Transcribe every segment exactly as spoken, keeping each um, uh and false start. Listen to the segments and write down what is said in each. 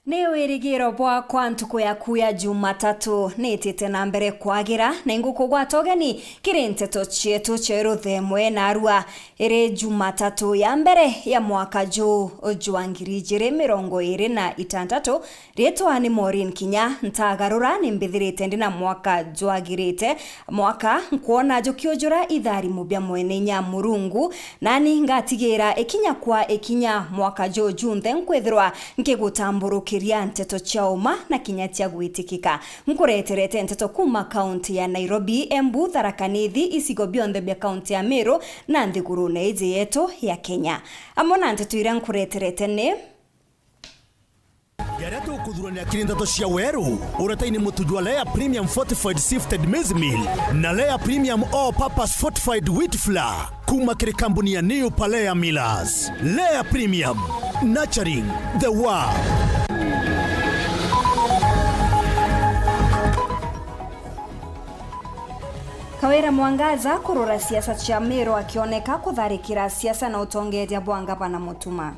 Ni wirigiro bwakwa ntuku yaku ya Jumatatu niitite na mbere kwagira, na ingukugwata ugeni kiri nteto cietu cia ruthemwe narua. Iri Jumatatu ya mbere ya mwaka juu jwa ngiri ijiri mirongo iri na itantatu, riitwa ni Maureen Kinya. Ntagarura, ni mbithirite ndi na mwaka jwagirite, mwaka nkwona jukiujura itharimo bia Mwene Inya Murungu, nani ngatigira ikinya kwa ikinya mwaka juu junthe nkwithirwa nkigutamburukiria nteto cia uma na kinya cia gwitikika. Nkureterete nteto kuuma kaunti ya Nairobi, Embu, Tharaka Nithi, icigo bionthe bia kaunti ya Meru na nthigurune iji yetu ya Kenya. Amwe na nteto iria nkureterete ni: Jaria tukuthurania kiri nteto cia weru, uretaini mutu jwa Lea Premium Fortified Sifted Maize Meal na Lea Premium All Purpose Fortified Wheat Flour, kuma kiri kambuni ya New Palea Millers. Lea Premium, nurturing the world. Kawira Mwangaza kurura siasa cia Meru akioneka kutharikira siasa na utongeria bwa ngavana Mutuma.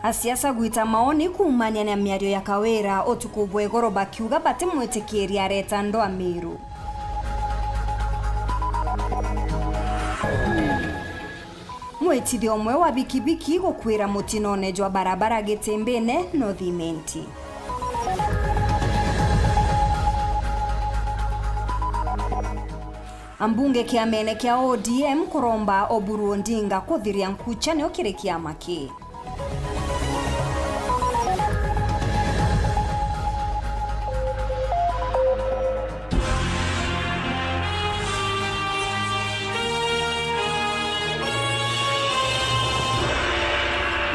Asiasa gwita maoni kuumania na miario ya Kawira utuku bwa igoro bakiuga batimwitikiria areta ndwa Meru. Mwitithia umwe wa bikibiki gukwira mutinone jwa barabara Gitimbine, North Imenti. Ambunge kiamene kia O D M kuromba Oburu Odinga kuthiria nkuchanio kiri kiama kii.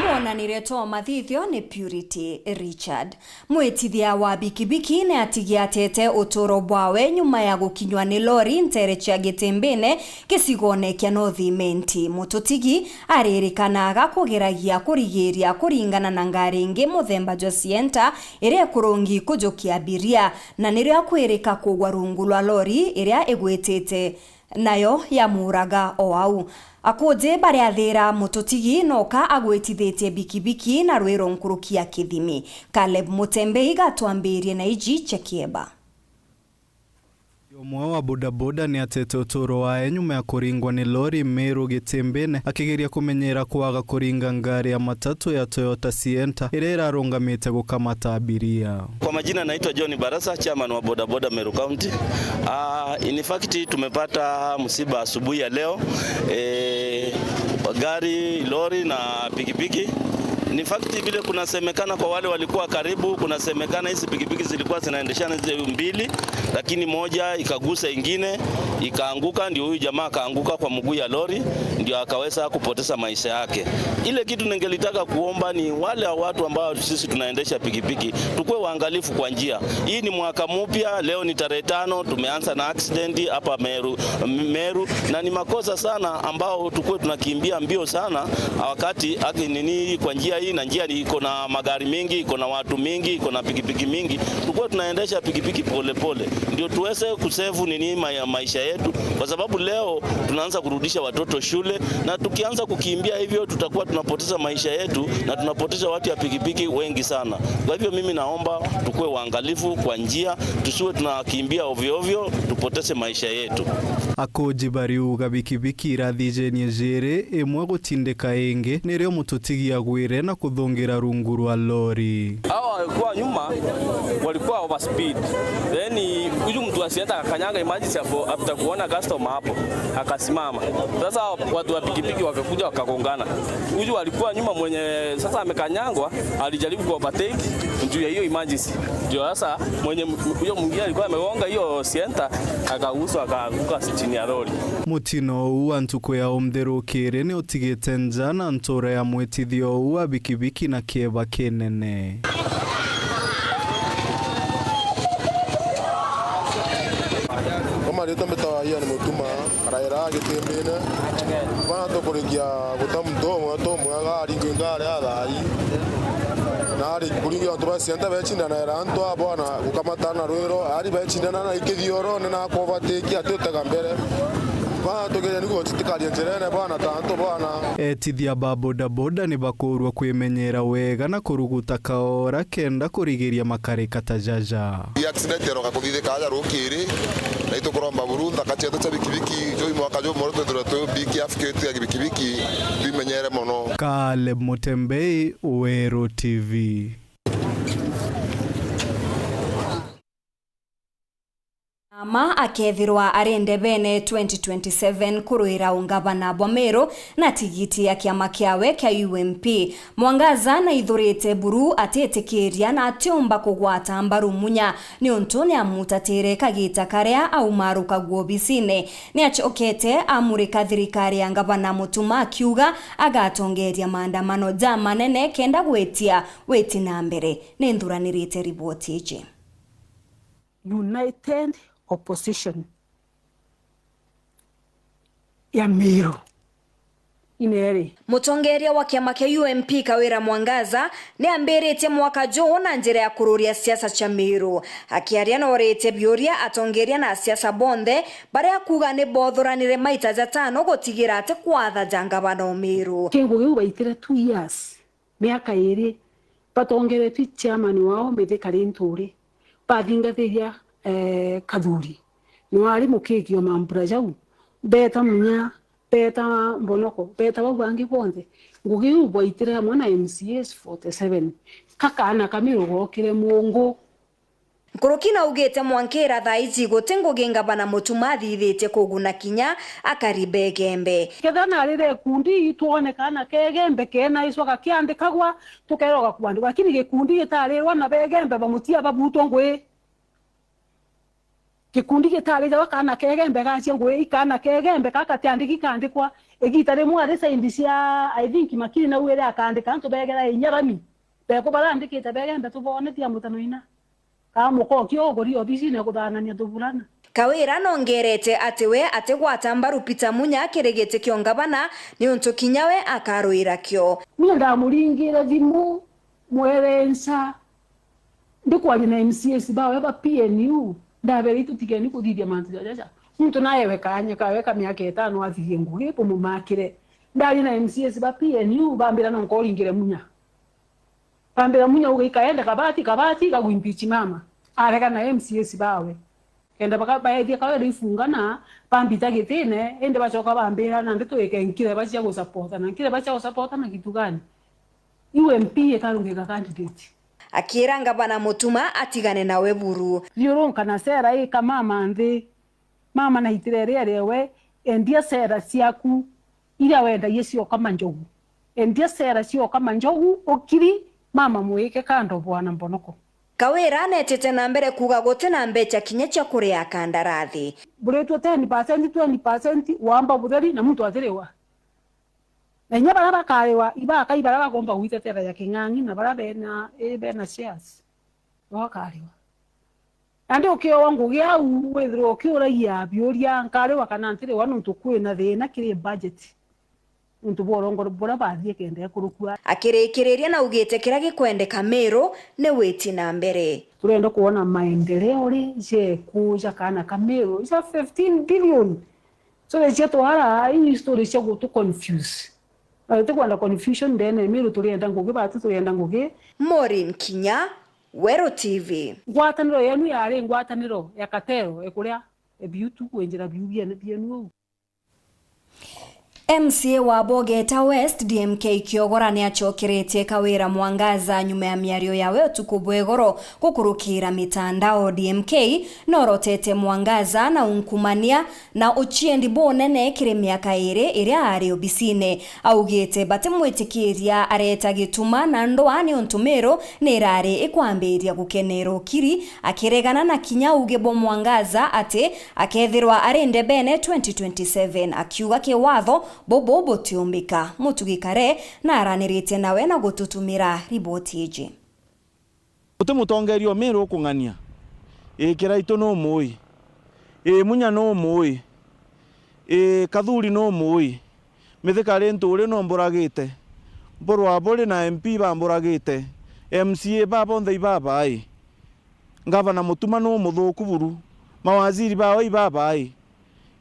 Mwonanire twa mathithio ni Purity Richard. Mwitithia wa bikibiki ni atigiatete uturo bwawe nyuma ya gukinywa ni lori ntere cia Gitimbine gicigone kia North Imenti. Mututigi aririkanaga kugeragia kurigiria kuringana na ngari ingi muthemba jwa Sienta iria ikurungi kujukia abiria, na nirio akwirika kugwa rungu rwa lori iria igwitite nayo yamuuraga o au. Akuji baria athira mututigi noka agwitithitie bikibiki na rwiro nkuruki ya kithimi. Caleb Mutembei gatwambirie na iji cia kieba. Umwe wa bodaboda ni atete uturo wae nyuma ya kuringwa ni lori Meru Gitimbine, akigeria kumenyera kwaga kuringa ngari ya matatu ya Toyota Sienta iria irarungamite gukamata abiria. Kwa majina naitwa John Barasa, chairman wa bodaboda Meru County. Ah, in fact, tumepata msiba asubuhi ya leo. Eh, gari, lori na pikipiki. In fact, vile kunasemekana, kwa wale walikuwa karibu, kunasemekana hizi pikipiki zilikuwa zinaendeshana hizi mbili, lakini moja ikagusa ingine, ikaanguka, ndio huyu jamaa akaanguka kwa mguu ya lori, ndio akaweza kupoteza maisha yake. Ile kitu ningelitaka kuomba ni wale watu ambao sisi tunaendesha pikipiki, tukue waangalifu kwa njia. Hii ni mwaka mpya, leo ni tarehe tano, tumeanza na accident hapa Meru, Meru, na ni makosa sana ambao tukue tunakimbia mbio sana wakati aki nini kwa njia hii, na njia iko na magari mengi, iko na watu mengi, iko na pikipiki mingi. Tukue tunaendesha pikipiki pole pole, ndio tuweze kusevu nini ma-, maisha yetu, kwa sababu leo tunaanza kurudisha watoto shule, na tukianza kukimbia hivyo, tutakuwa tunapoteza maisha yetu na tunapoteza watu ya pikipiki wengi sana. Kwa hivyo, mimi naomba tukue waangalifu kwa njia, tusiwe tunakimbia ovyo ovyo, tupoteze maisha yetu. Akuji bariuga bikibiki irathijenie jiri, imwe gutindika ingi, nirio mututigi agwire na kuthungira rungu rwa lori. Hawa walikuwa nyuma, walikuwa overspeed. Then huyu mtu wa Sienta akakanyanga emergency hapo, after kuona customer hapo, akasimama. Sasa watu wa pikipiki wakakuja wakagongana. Huyu alikuwa nyuma mwenye sasa amekanyangwa, alijaribu ku overtake juu ya hiyo emergency. Ndio sasa mwenye, huyo mwingine alikuwa amegonga hiyo Sienta, akaguswa, akaanguka chini ya lori. Mutino uu wa ntuku ya umthi rukiri ni utigite nja na ntura ya mwitithia uu wa bikibiki na kieba kinene. Kwa marĩtwa mbĩtawa Ian Mũtuma, araĩra Gĩtĩmbĩne. Bana tũkũrĩkia gũta muntu ũmwe, muntu ũmwe agaringĩ ngari ya thai. Na arĩ kũringĩ antu ba Sienta becindanaĩra antu a bwana gũkamata na rwĩro, ari becindana na ikĩthiorone na kũbatĩkia atĩ ũtega mbere. Bana tugeria niguo titikarie njirene bana ta antu bana. Etithia ba bodaboda ni bakuurua kwimenyera wega na kuruguta kaora kenda kurigiria makarika ta jaja. I accident iroka kuthithika aja rukiri, na itukuromba buru nthaka cietu cia bikibiki, juu mwaka juu muru twithirwe twi biki afikiri twi bikibiki, twimenyere mono. Caleb Mutembei, Weru T V. Nama akethirwa ari ndebene twenty twenty-seven kurwira ungavana bwa Meru na tigiti ya kiama kiawe kia U M P. Mwangaza naithurite buru atitikiria na atiumba kugwata mbaru Munya niuntu niamutatire kagita karia aumarukagua obisine. Niacokete amurika thirikari ya ngavana Mutuma akiuga agatongeria maandamano jamanene kenda gwitia witi na mbere. Ninthuranirite riboti iji. United Opposition ya Meru ineri. Mutongeria wa kiama kia U M P Kawira Mwangaza niambiritie mwaka juu na njira ya kururia siasa cia Meru. Akiaria norite biuria atongeria na asiasa bonthe baria akuuga ni boothuranire maita jatano gutigira ati kwatha ja ngavana o Meru. Kingugi u baitire two years. Miaka iiri, batongeretue chairman wao Mithika Linturi, bathingathiria, eh, Kathuri. Niwe ari mukiki o mambura jau. Beeta Munya, beeta Mbonoko, beeta bau bangi bonthe. Ngugi iu bwaitire amwe na M C As forty seven. Ka kaana ka Meru gookire mungu. Nkuruki naugite mwankira thaa iji guti ngugi ngavana Mutuma athithitie kuguna kinya akari ba Igembe. Kethira narire gikundi itwone kaana ka Igembe kena icwa gakiandikagwa, tukeerwa gakwandikwa. Lakini gikundi gitarirwa na ba Igembe bamutia babutwa ngui. Gikundi gitarijagwa kaana ka Igembe gacia ngui, i kaana ka Igembe ka katiandiki kandikwa. Igita rimwe ari side cia, I think, Makiri nau iri akandika antu begera inya rami. Beku barandikite ba Igembe tubone tia mutano ina. Ka mukoki uguri obisine kuthanania tuburana. Kawira nongerete ati we atigwata mbaru Peter Munya kiri giti kio ngavana niuntu kinya we akaruira kio. Niu ndamuringire thimu, mwerenca, ndikwaria na M C As bawe ba P N U, ndabere itutigeni kuthithia mantu jajaja. Muntu naewe kaanya kawe ka miaka itano athithie ngugi bumumakire. Ndaria na M C As ba P N U, bambira no nkoringire Munya. Bambira Munya uga ikaenda kabati, kabati, igagwimpeach mama. Arega na M C As bawe. Kenda baka-, baethia kawe rifungana, bambita gitine, indi bacoka bambira, nandi twike nkireba cia gusapota, na nkireba cia gusapota na kitu gani? U M P ikarungika candidate. Akira ngavana Mutuma atigane nawe buru. Thiurunka na sera ika mama nthi. Mama naitire ria riewe, endia sera ciaku iria wendagia cia ukama njogu. Endia sera cia ukama njogu, ukiri, mama mwike kando bwana Mbonoko. Kawira netite na mbere kuuga guti na mbecha kinya cia kuria kandarathi. Buritwe ten percent, twenty percent, wamba butheri na muntu atiriwa. Na inya baria bakariwa, ibaka ibaria bagomba gwitetera ya king'ang'i na baria bena, i bena shares. Bakariwa. Nandi ukiowa ngugi au, withirwa ukiuragia biuria, nkariwa kana ntiriwa nontu kwina thina kiri budget. Nontu bwa urongo buria bathie kenda ikurukua. Akirikiriria naugite kiria gikwendeka Meru ni witi na mbere. Turenda kwona maendeleo ri jekuja kana ka Meru ja fifteen billion. So, cia twara, hii story cia gutu confuse. Na tutikwenda confusion ndene, Meru turienda ngugi, batu turienda ngugi. Maureen Kinya, Weru T V. Ngwataniro yenu yari ngwataniro ya katero, ekuria ebiutu kwenjera biu biene, bienu au. M C A wa Bogeta West, D M K Kiogora, niacokeretie Kawira Mwangaza nyuma ya miario yawe utuku bwa igoro gukurukira mitandao. D M K norotete Mwangaza na unkumania na uchiendi bunene kiri miaka iri iria ari obisine. Augite batimwitikiria areta gituma na ndwaa niuntu Meru nirari ikwambiria gukenera ukiri, akiregana na kinya uge bwa Mwangaza ati akethirwa ari ndebene twenty twenty-seven, akiuga kiwatho bubu butiumbika. Mutugi Kare naraniritie nawe na gututumira riboti iji. Guti mutongeria o Meru ukung'ania. Ii, Kiraitu numui? Ii, Munya numui? Ii, Kathuri numui? Mithika Linturi numburagite? Mburwa buri na M P bamburagite? M C A ba bonthe ibabai? Ngavana Mutuma numuthuku buru? Mawaziri bawe ibabai?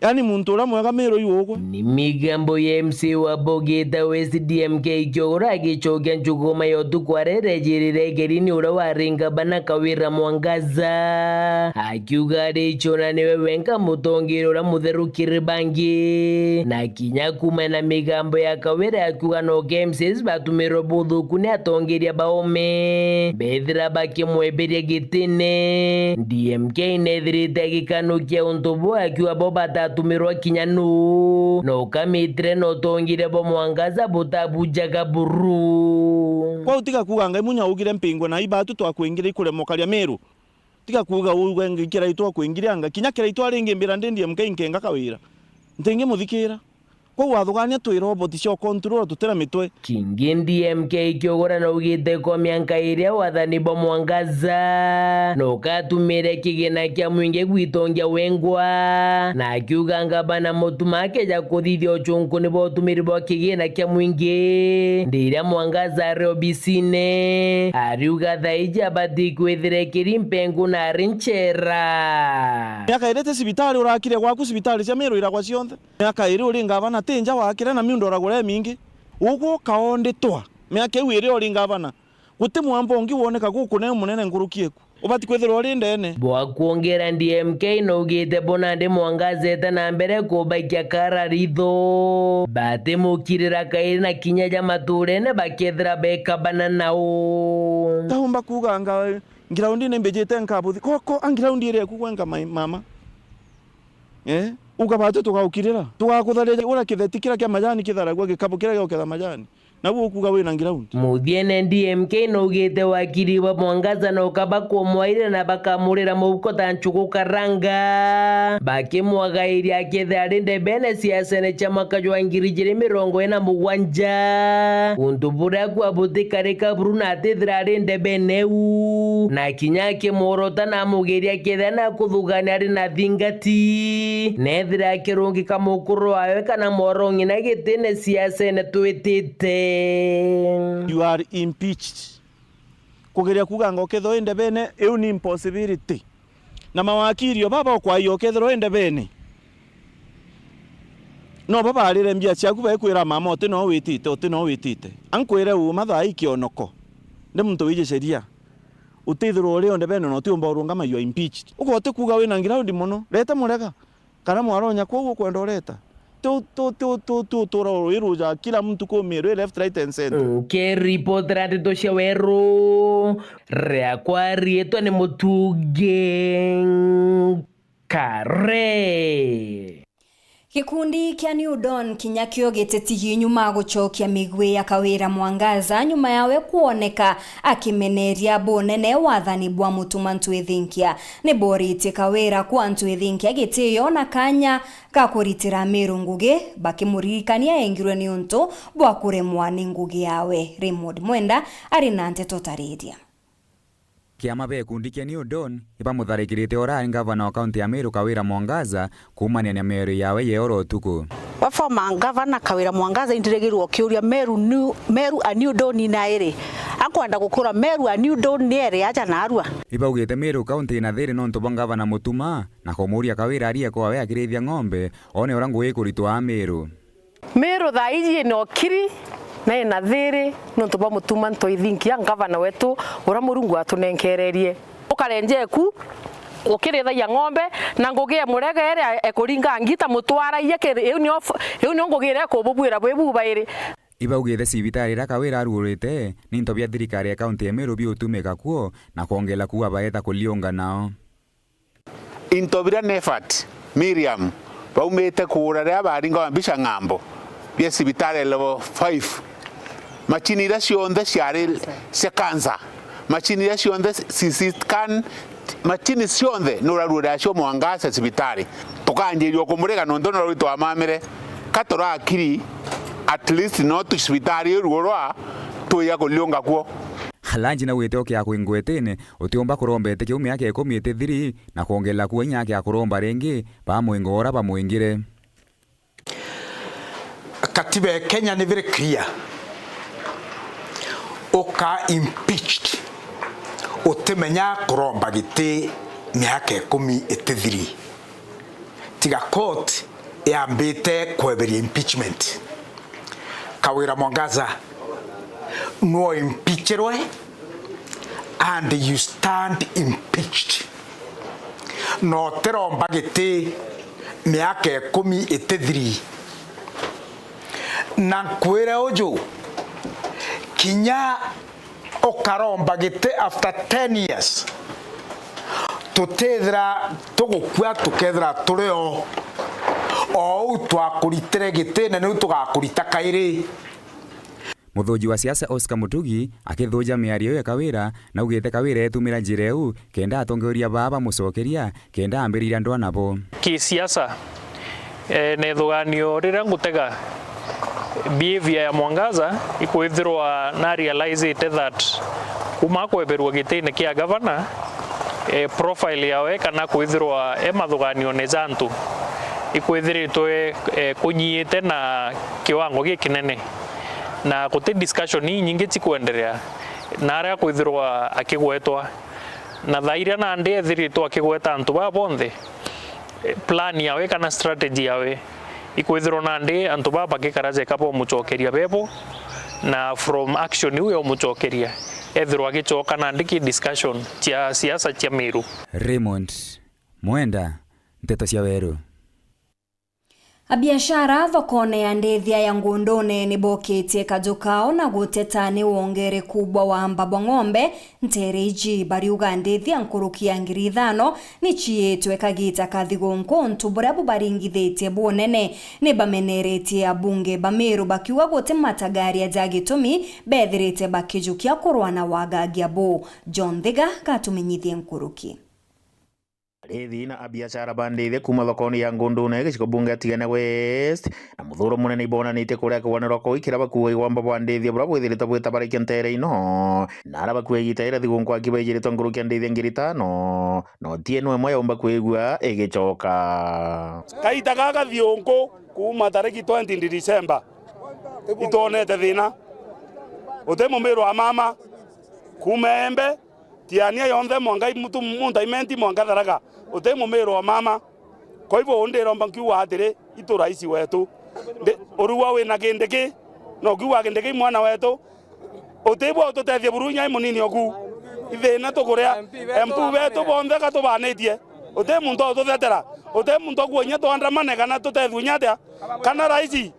Yaani muntu uria mwega Miru iugwe. Ni migambo ya M C A wa Bogita West D M K Kiogora agicokia nchuguma ya utuku aria irejirire Ekerini uria wari ngavana Kawira Mwangaza, akiuga ari icona niwe wenka mutongeria uria mutheru kiri bangi, na kinya kuuma na migambo ya Kawira akiuga no ke M C As batumirwe buthuku ni atongeria baome bethira bakimweberia gitine. D M K nethirite agikanukia untu buu akiuga bo batatumirwa kinya nuu, na ukamitire na utongeria bwa Mwangaza butabujaga buru. Kwou tiga kuuga Ngai munya ugire mpingwe na ibatu twakwingira ikurema ukaria Miru. Tiga kuuga uge ngi kiraitwa kwingirianga, kinya kiraitwa ringi mbira ndi D M K nkenga Kawira. Ntingimuthikira. Kwou wathugania twi roboti cia control tutira mitwe. Kingi D M K Kiogora naugite ko mianka iria wathani bwa Mwangaza nukatumire kigina kia mwingi gwitongia wengwa, na akiuga ngavana Mutuma akeja kuthithia ucunkuni bwa utumiri bwa kigina kia mwingi, ndiria Mwangaza ari obisine, ariuga thaiji abati kwithira ekiri mpengu na ari nchera. Miaka iri ti cibitari urakire gwaku, cibitari cia Miru iragwa cionthe. Miaka iri uri ngavana ti nja wakire na miundo uragura imingi. Uguka onditwa. Miaka iu iri uri ngavana. Guti mwamba ungi woneka guku ne munene nkuruki eku. Ubati kwithirwa uri ndene. Bwa kwongera D M K naugite bo nandi Mwangaza eta na mbere kubaikia kara ritho. Batimukirira kairi na kinya ja maturene bakethira bekabana nao. Taumba kuuga anga ngiraundine mbijite nkabuthi. Koko a ngiraundi iri eku gwenka mai-, mama. Eh? Uga batu tugaukirira. Tugakutharia uria kitheti kiria kia majani kitharagua gikabu kiria gioketha majani. Nabu ukuga wina ngiraundi. Muthiene D M K naugite wakiri bwa Mwangaza no kaba kumwaire na bakamurira mubuko ta nchugu karanga. Bakimwagairia akethira ari ndebene siasene cia mwaka jwa ngiri ijiri mirongo ina mugwanja. Untu buria kwa butikarika buru na atithira ari ndebene u. Na kinya akimworota na amugeria akethira na kuthugania ari na thingati. Nethira akirungika mukuru wawe kana mwarong'ina gitine siasene twitite. You are impeached. Kugeria kuuga anga ukethirwa wi ndebene, iu ni impossibility. Na mawakiri o baba ukwaia ukethirwa wi ndebene. No babarire mbia ciaku, bekwira mama, uti no witite, uti no witite. Ankwire uma thaa ii kionoko. Ndi muntu wiji sheria. Utithirwa uri o ndebene na utiumba urungama, you are impeached. Uga uti kuuga wina ngiraundi mono. Reta murega. Kana mwaronya kwou ukwenda ureta. Tu, tu, tu, tu, tu, tura wiruja kila mtu kumiru left, right and center. Nkiripotera ndeto cia weru, riakwa riitwa ni Mutungi Kare. Gikundi kia New Dawn kinya kio gititigi nyuma gucokia migwi ya Kawira Mwangaza nyuma yawe kwoneka akimeneria bunene wathani bwa Mutuma Ntwithinkia. Ni boritie Kawira kwa Ntwithinkia gitio na kanya ga kuritira Miru ngugi, bakimuririkania engirwe ni untu bwa kuremwa ni ngugi yawe. Raymond Mwenda ari na nteto tariria. Kiama bia gikundi kia New Dawn ibamutharikirite ora ari ngavana wa kaunti ya Meru Kawira Mwangaza kuumania na miario yawe ya oro utuku. We former ngavana Kawira Mwangaza indirigirwo kiuria Meru New, Meru a New Dawn na iri. Ankwenda gukura Meru a New Dawn ni eri aja narua. Ibaugite Meru kaunti ina thiri nontu bwa ngavana Mutuma na kumuria Kawira arie kwawe akirithia ng'ombe one ura ngugi ikuritwa a Meru. Meru thaa iji ina ukiri na ina thiri nontu bwa Mutuma Ntwithinkia, ngavana wetu ura Murungu atunenkererie. Ukarenje eku ukirithagia ng'ombe na ngugi e murega iri ekuringa ngita mutwaragia kiri, iu nio f-, iu nio ngugi iria ikububwira bwi bubairi. Ibaugite cibitari iria Kawira arugurite ni into bia thirikari ya kaunti ya Meru biutumika kuo na kwongela kuua baeta kuliunga nao. Into biria Nefat, Miriam, baumite kuura riria baringa mbica ng'ambo bia cibitari level five. Machini iria cionthe ciari cia cancer, machini iria cionthe C T scan, machini cionthe nuraruire acio Mwangaza cibitari. Tukanjiria kumuriga nontu nuraruire twamamire. Ka turakiri, at least no tu cibitari iu ruo rwa tuya kuliunga kuo. Alanji naugite ukia kwi ngwetene utiumba kuromba iti kiu miaka ikumi itithiri na kwongerera kuo inya aki akuromba ringi ba mwingo ura bamwingire. Katiba ya Kenya ni very clear. Uka impeached utimenya kuromba giti miaka ikumi itithiri. Tiga court yambite kweberia impeachment. Kawira Mwangaza, no impeachirwe and you stand impeached. No tiromba giti miaka ikumi itithiri. Na nkwire uju, kinya ukaromba giti after ten years, tutithira tugukua, tukethira turi o, o uu twakuritire giti, na niu tugakurita kairi. Muthuji wa siasa Oscar Mutugi akithuja miario ya Kawira, naugite Kawira etumira njira iu kenda atongeria baa bamucokeria, kenda ambiriria ndwa nabo. Kisiasa, eh, nethuganio riria ngutega behavior ya Mwangaza, ikwithirwa na realizite that kuma akweberwa gitine kia gavana, eh, profile yawe kana kwithirwa e mathuganione ja antu ikwithiritwe, eh, kunyiite na kiwango gikinene, na guti discussion inyingi cikwenderea na aria kwithirwa akigwetwa. Na thaa iria nandi ethiritwe akigweta antu baa bonthe, eh, plan yawe kana strategy yawe ikwithirwa nandi antu baa bagikara jeka bomucokeria bebo, na from action iu yomucokeria, ethirwa agicoka nandi ki discussion cia siasa cia Meru. Raymond Mwenda, Nteto cia Weru. Abiashara thokone ya ndithia ya Ngundune ni bokitie kaju kao na guteta ni wongereku bwa wamba bwa ng'ombe ntere iji. Bariuga ndithia nkuruki ya ngiri ithano ni ciitwe kagita ka thigunku, untu buria bubaringithitie bunene. Ni bameneretie abunge ba Meru bakiuga guti matagaria ja gitumi bethirite bakijukia kurwa na wagagia buu. John Thiga gatumenyithie nkuruki. Arithi na abiashara ba ndithia kuuma thokone ya Ngundune, gicigo bunge ya Tigania West, na muthuro munene ibonanitie kuria kigwaniro kuu kiria bakuuga igwamba bwa ndithia buria bwithiritwe bwitabarikia ntere ino, na aria bakuuga igita riria thigunku aki baijiritwe nkuruki ya ndithia ngiri itano, no ti ino imwe yaumba kwigua igicoka. Kaita gaka thigunku kuuma tariki twenty December, itwonete thina. Uti mumiru wa mama, kuuma Embe, Tiania yonthe mwanka imutu-, muntu aimenti mwanka Tharaka, uti mumiru wa mama. Kwa hivyo, uu ndiromba nkiuga atiri, itu rais wetu. Ndi-, urugwa wina Kindiki, na ukiuga Kindiki mwana wetu, utibwa ututethia buru inya i munini oku. Ithina tukuria, M P betu bonthe ka tubanitie. Uti muntu ututhetera, uti muntu okuonya twandamane kana tutethue inya atia. Kana rais,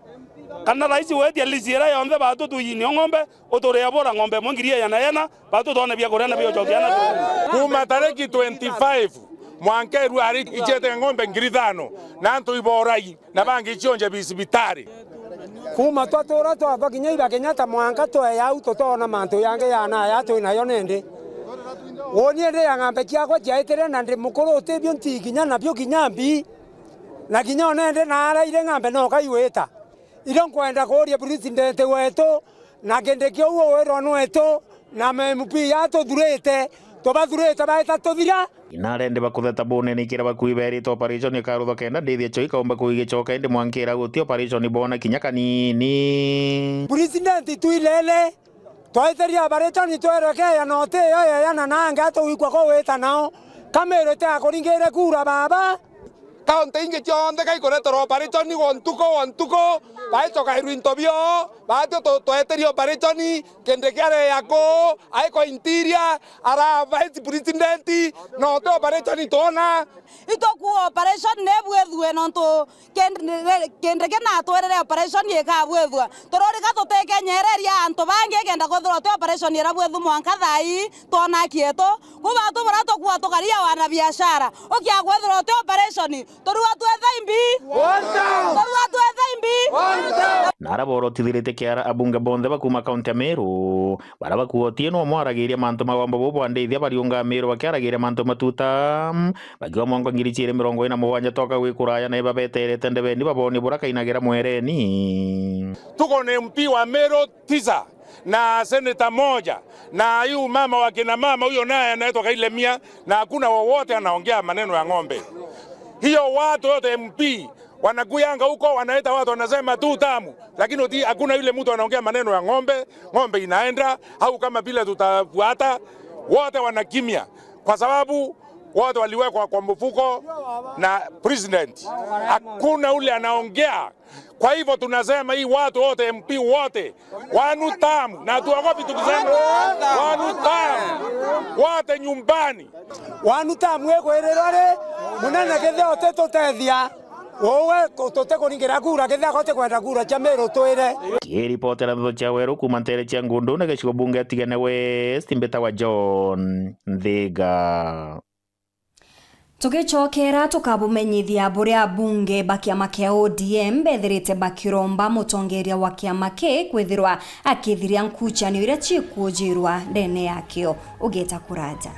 kana rais wetia lisi iria yonthe batu tuinyie ng'ombe, uturia bura ng'ombe imwe ngiri ijana na ijana, batu twone bia kuria na bia ucokia na. Kuuma tariki twenty-five mwanka iru ari icete ng'ombe ngiri ithano, na antu iborai, na bangi icionje bicibitari. Kuuma twatura twaba kinya iba Kenyatta mwanka twee au tutoona mantu yangi ya naya twi nayo nindi. Uuni ndi ya ng'ambe ciakwa ciaitire na ndi mukuru utibio nti kinya nabio kinya mbi. Na kinya o nende naaraire ng'ambe no kaiwita. Irio nkwenda kuuria president wetu, na Kindiki uu wirwa nwetu, na ma M P atuthurite, tubathurite baita tuthira. Inarende bakutheta bunene ikira bakui berite operation ikaruthwa kenda ndithia cio ikaumba kuigicoka, indi mwankira guti operation boona kinya kanini. President twilele, twaitiria operation twerekeya na utiyo yeyana na angi atugwikwa kugwita nao. Kamiru itiakuringire kura baba. Kaunti ingi cionthe kaikureterwa operation gwa ntuku gwa ntuku, baicokairwa into bio, batio tu-, tweteria operation, Kindiki areya ku, aiko interior, ara vice president, no ti operation twona. Itukuuga operation nebwithue nontu Kend-, Kindiki natwirire operation ikabwithua. Tururika tutekenyereria antu bangi kenda kwithirwa ti operation irabwithua mwanka thaa ii twona kietu. Ku batu buria tukuuga tukaria wanabiashara, ukia kwithirwa ti operation, turua twethe imbi. Turua twethe imbi. Na ara borotithirite kiara abunge bonthe bakuuma kaunti ya Meru, bara bakuuga Otieno umwe aragiria mantu ma wamba buu bwa ndithia bariunga Meru bakiaragiria mantu matuta, bakiuga mwanka ngiri ciiri mirongo iri na mugwanja toka gwi kuraya na ibabeterete ndebeni babonie buria kainagira mwereni. Tuko na M P wa Meru tisa na seneta moja, na huyu mama wa kina mama huyo naye anaitwa Kailemia, na hakuna wowote anaongea maneno ya ng'ombe. Hiyo watu wote M P wanakuyanga huko, wanaita watu wanasema tu tamu, lakini uti-, hakuna yule mtu anaongea maneno ya ng'ombe. Ng'ombe inaenda, au kama vile tutafuata, wote wanakimya, kwa sababu Wote waliwekwa kwa mfuko na president. Hakuna ule anaongea. Kwa hivyo tunasema hii watu wote, M P wote, one term, na tuogopi tukisema one term, wote nyumbani. One term igwirirwa ri, munene kethira utitutethia, uwe tutikuringira kura, kethira ko utikwenda kura cia Meru twire. Kiripotera ndeto cia Weru kuuma nteere cia Ngundu na gicigo bunge ya Tigania West, mbitawa John Nthiga. Tugicokera tukabumenyithia buria abunge ba kiama kia O D M bethirite bakiromba mutongeria wa kiama ki kwithirwa akithiria nkucanio iria ciikujirwa ndene yakio. Ugeta kuraja.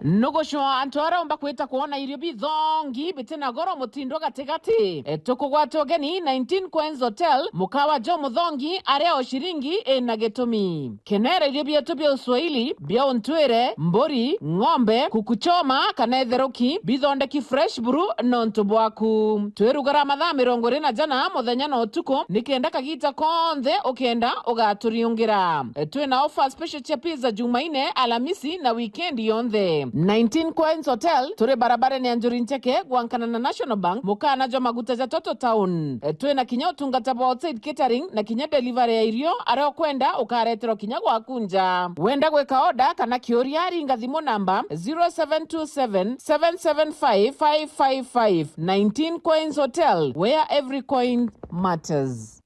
Nugucwa antu aria umba kwita kwona irio bithongi bitina goro mutindo gatigati. E, tukugwata ugeni nineteen Coins Hotel, mukawa jo muthongi aria o ciringi ina gitumi. Kenera irio bietu bia uswahili, bia untwire, mburi, ng'ombe, kuku choma, kana itheruki, bithondeki fresh buru nontu bwaku. Twirugara mathaa mirongo iri na jana, muthenya na utuku, nikenda kagita konthe ukenda ugaturiungira. Twina offer special cia pizza Jumaine, Alamisi na weekend yonthe. Nineteen Coins Hotel, turi barabarene ya Njuri Ncheke, gwankana na National Bank, mukana jwa maguta ja Toto Town. Twina kinya utungata bwa outside catering na kinya delivery ya irio, aria ukwenda ukareterwa kinya gwaku nja. Wenda gwika order kana kiuria, ringa thimu namba zero seven two seven, seven seven five, five five five. Nineteen Coins Hotel, where every coin matters.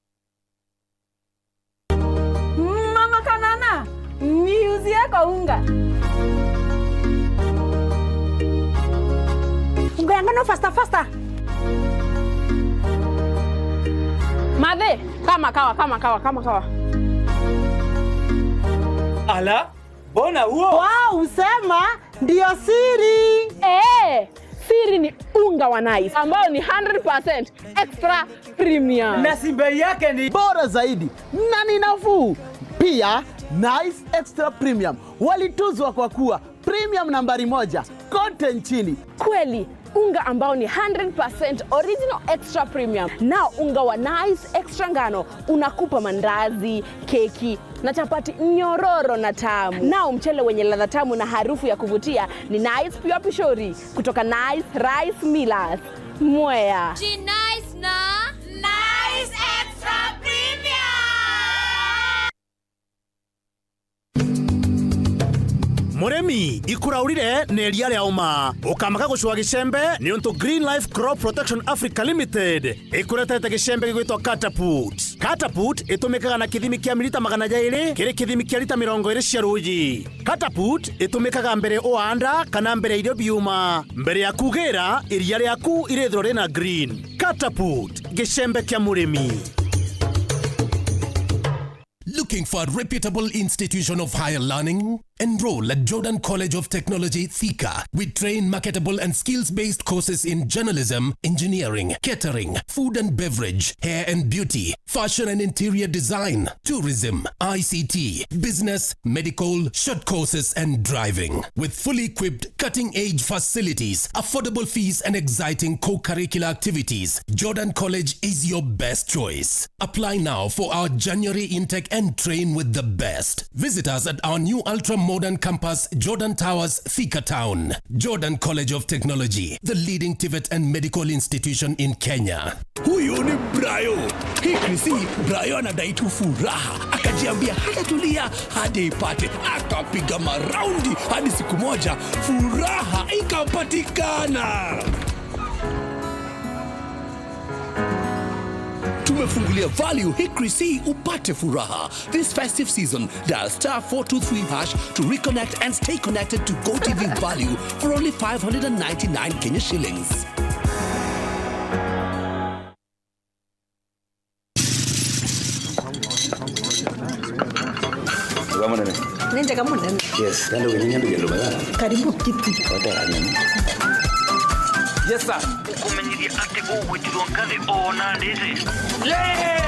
Mama Kanana, niuzie kwa unga. Unga ya ngano faster, faster. Mathe, kama kawa, kama kawa, kama kawa. Ala, mbona huo? Wow, usema ndio siri. Eh, siri ni unga wa Nice ambao ni hundred percent extra premium. Na si bei yake ni bora zaidi na ni nafuu. Pia, Nice Extra Premium walituzwa kwa kuwa premium nambari moja kote nchini. Kweli, unga ambao ni hundred percent original extra premium. Nao unga wa Nice Extra ngano unakupa mandazi, keki na chapati nyororo na tamu. Nao mchele wenye ladha tamu na harufu ya kuvutia ni Nice Pure Pishori kutoka Nice Rice Millers, Mwea. Ji Nice na Nice Extra Premium. Murimi, ikuraurire na iria ria uma. Ukamaka gucua gicembe, niuntu Green Life Crop Protection Africa Limited ikuretete gicembe gigwitwa Catapult. Catapult itumikaga na kithimi kia milita magana jairi kiri kithimi kia lita mirongo iri cia ruuji. Catapult itumikaga mbere uaanda kana mbere irio biuma. Mbere ya kugira, iria riaku irithirwa rina green. Catapult, gicembe kia murimi. Looking for a reputable institution of higher learning? Enroll at Jordan College of Technology, Thika. We train marketable and skills-based courses in journalism, engineering, catering, food and beverage, hair and beauty, fashion and interior design, tourism, I C T, business, medical, short courses, and driving. With fully equipped, cutting-edge facilities, affordable fees, and exciting co-curricular activities, Jordan College is your best choice. Apply now for our January intake and train with the best. Visit us at our new ultra-modern campus, Jordan Towers, Thika Town. Jordan College of Technology, the leading TVET and medical institution in Kenya. Huyu ni Brayo. Hii Chrissy, Brayo anadai tu furaha. Akajiambia hatatulia hadi ipate. Akapiga maraundi hadi siku moja furaha ikapatikana. Tumefungulia value hii Chrissy upate furaha. This festive season, dial star four two three hash to reconnect and stay connected to GoTV value for only five hundred and ninety-nine Kenya shillings. Wega munene. Ni njega munene. Yes, kandi winyinya nduge nduma ya. Karibu kiti. Wata ya nini? Yes, sir. Ukumenyithia ati ugwitirwo nkathi ona ndiri. Yes!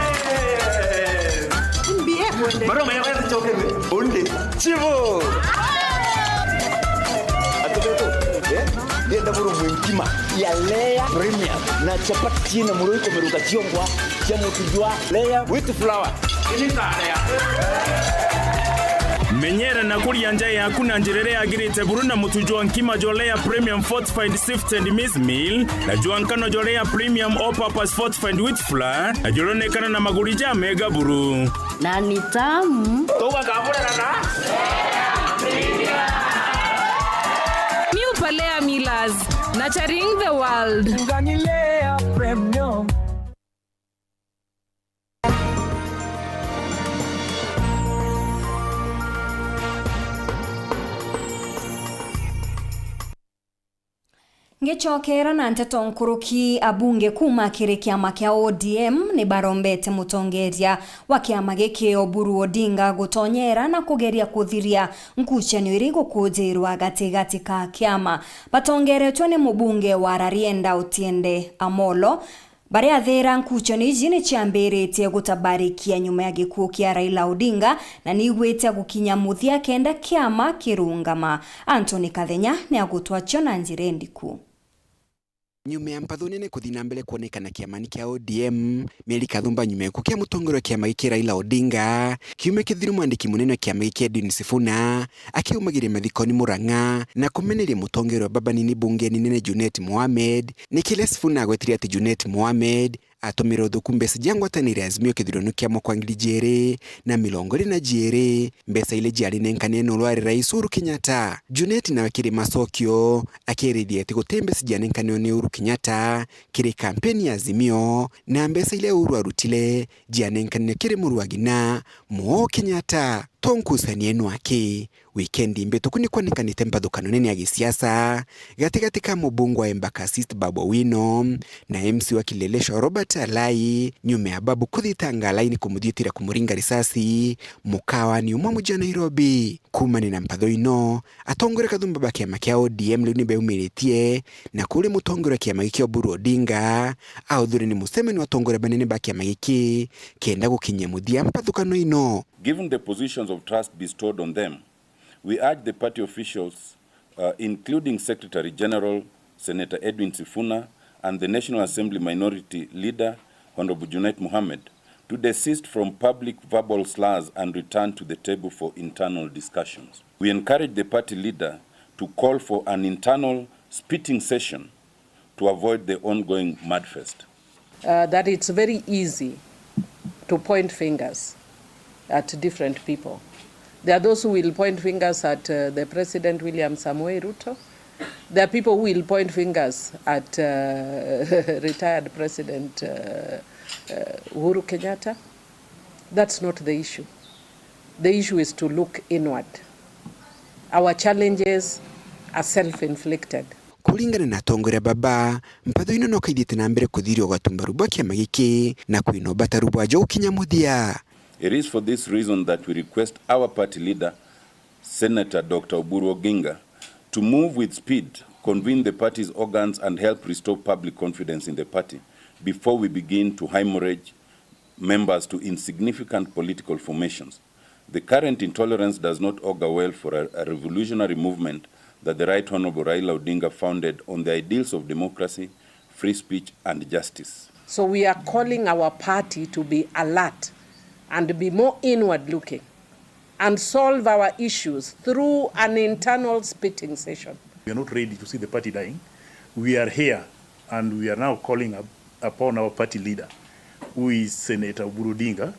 Mbie kwende. Maroma ya wewe choke. Onde. Chivo. Atubeto. Eh? Ndienda Kima ya Lea Premium na chapati ciina murui kumiruka ciongwa cia mutu jwa Lea wheat flour. Menyera na kuria nja yaku na njira iria yagirite buru na mutu jwa nkima jwa Lea Premium Fortified Sifted Maize Meal na jwa nkano jwa Lea Premium All Purpose Fortified Wheat Flour, na juronekana na maguri ja mega buru. Na ni tamu. Tugakamurana na New Palea Millers, nurturing the world. Ngani Lea Premium. Ngicokera na nteto nkuruki, abunge kuuma kiri kiama kia O D M ni barombete mutongeria wa kiama giki Oburu Odinga gutonyera na kugeria kuthiria nkucanio iri igukujirwa gatigati ka kiama. Batongeretwe ni mubunge wa Rarieda Otiende Amollo, baria athira nkucanio iji ni ciambiritie gutabarikia nyuma ya gikuu kia Raila Odinga, na niiguite gukinya muthia kenda kiama kirungama. Anthony Kathenya ni agutwacio na njira indiku. Nyuma ya mpatho nene kuthi na mbere kwonekana kiamani kia O D M, mieri kathumba nyuma ya gikuu kia mutongoria wa kiama giki Raila Odinga, kiumia kithiru mwandiki munene wa kiama giki Edwin Sifuna akiumagiria mathikoni Murang'a na kumeneria mutongoria wa baba nini bungeni nene Junet Mohamed, ni kiria Sifuna agwetire ati Junet Mohamed atumire uthuku mbeca cia ngwataniro ya Azimio kithurano kia mwaka wa ngiri ijiri na mirongo iri na jiiri, mbeca iria ciari nenkanire ni urwari Rais Uhuru Kenyatta. Junet nawe kiri macokio akirithia ati guti mbeca cianenkanirwe ni Uhuru Kenyatta kiri kampeni ya Azimio, na mbeca iria Uhuru arutire cianenkanire kiri muru wa ng'ina Moo Kenyatta. Tonkusania ino aki, wikendi mbituku ni kwanekanite mbathukano nene ya gisiasa gatigati ka mubunge wa Embakasi East Babu Owino na M C wa Kileleshwa Robert Alai, nyuma ya Babu kuthitanga Alai ni kumuthiitira kumuringa risasi mukawani umwe muji wa Nairobi. Kuumania na mpatho ino, atongoria kathumba ba kiama kia O D M riu ni beumiritie na kuria mutongoria wa kiama giki Oburu Odinga authure ni mucemani wa atongoria banene ba kiama giki kenda gukinyia muthia mpathukano ino. Given the positions of trust bestowed on them, we urge the party officials, uh, including Secretary General Senator Edwin Sifuna and the National Assembly Minority Leader, Honorable Junet Mohamed, to desist from public verbal slurs and return to the table for internal discussions. We encourage the party leader to call for an internal spitting session to avoid the ongoing mudfest. Uh, that it's very easy to point fingers at different people. There are those who will point fingers at, uh, the President William Samoei Ruto. There are people who will point fingers at, uh, retired President, uh, uh, Uhuru Kenyatta. That's not the issue. The issue is to look inward. Our challenges are self-inflicted. Kuringana na atongoria baba, mpatho ino no kaithiite na mbere kuthiria ugwati mbaru bwa kiama giki na kwina ubataru bwajo gukinya muthia. It is for this reason that we request our party leader, Senator Doctor Oburu Oginga, to move with speed, convene the party's organs and help restore public confidence in the party before we begin to hemorrhage members to insignificant political formations. The current intolerance does not augur well for a, a revolutionary movement that the Right Honorable Raila Odinga founded on the ideals of democracy, free speech and justice. So we are calling our party to be alert and be more inward looking and solve our issues through an internal spitting session. We are not ready to see the party dying. We are here and we are now calling up, upon our party leader, who is Senator Oburu Odinga,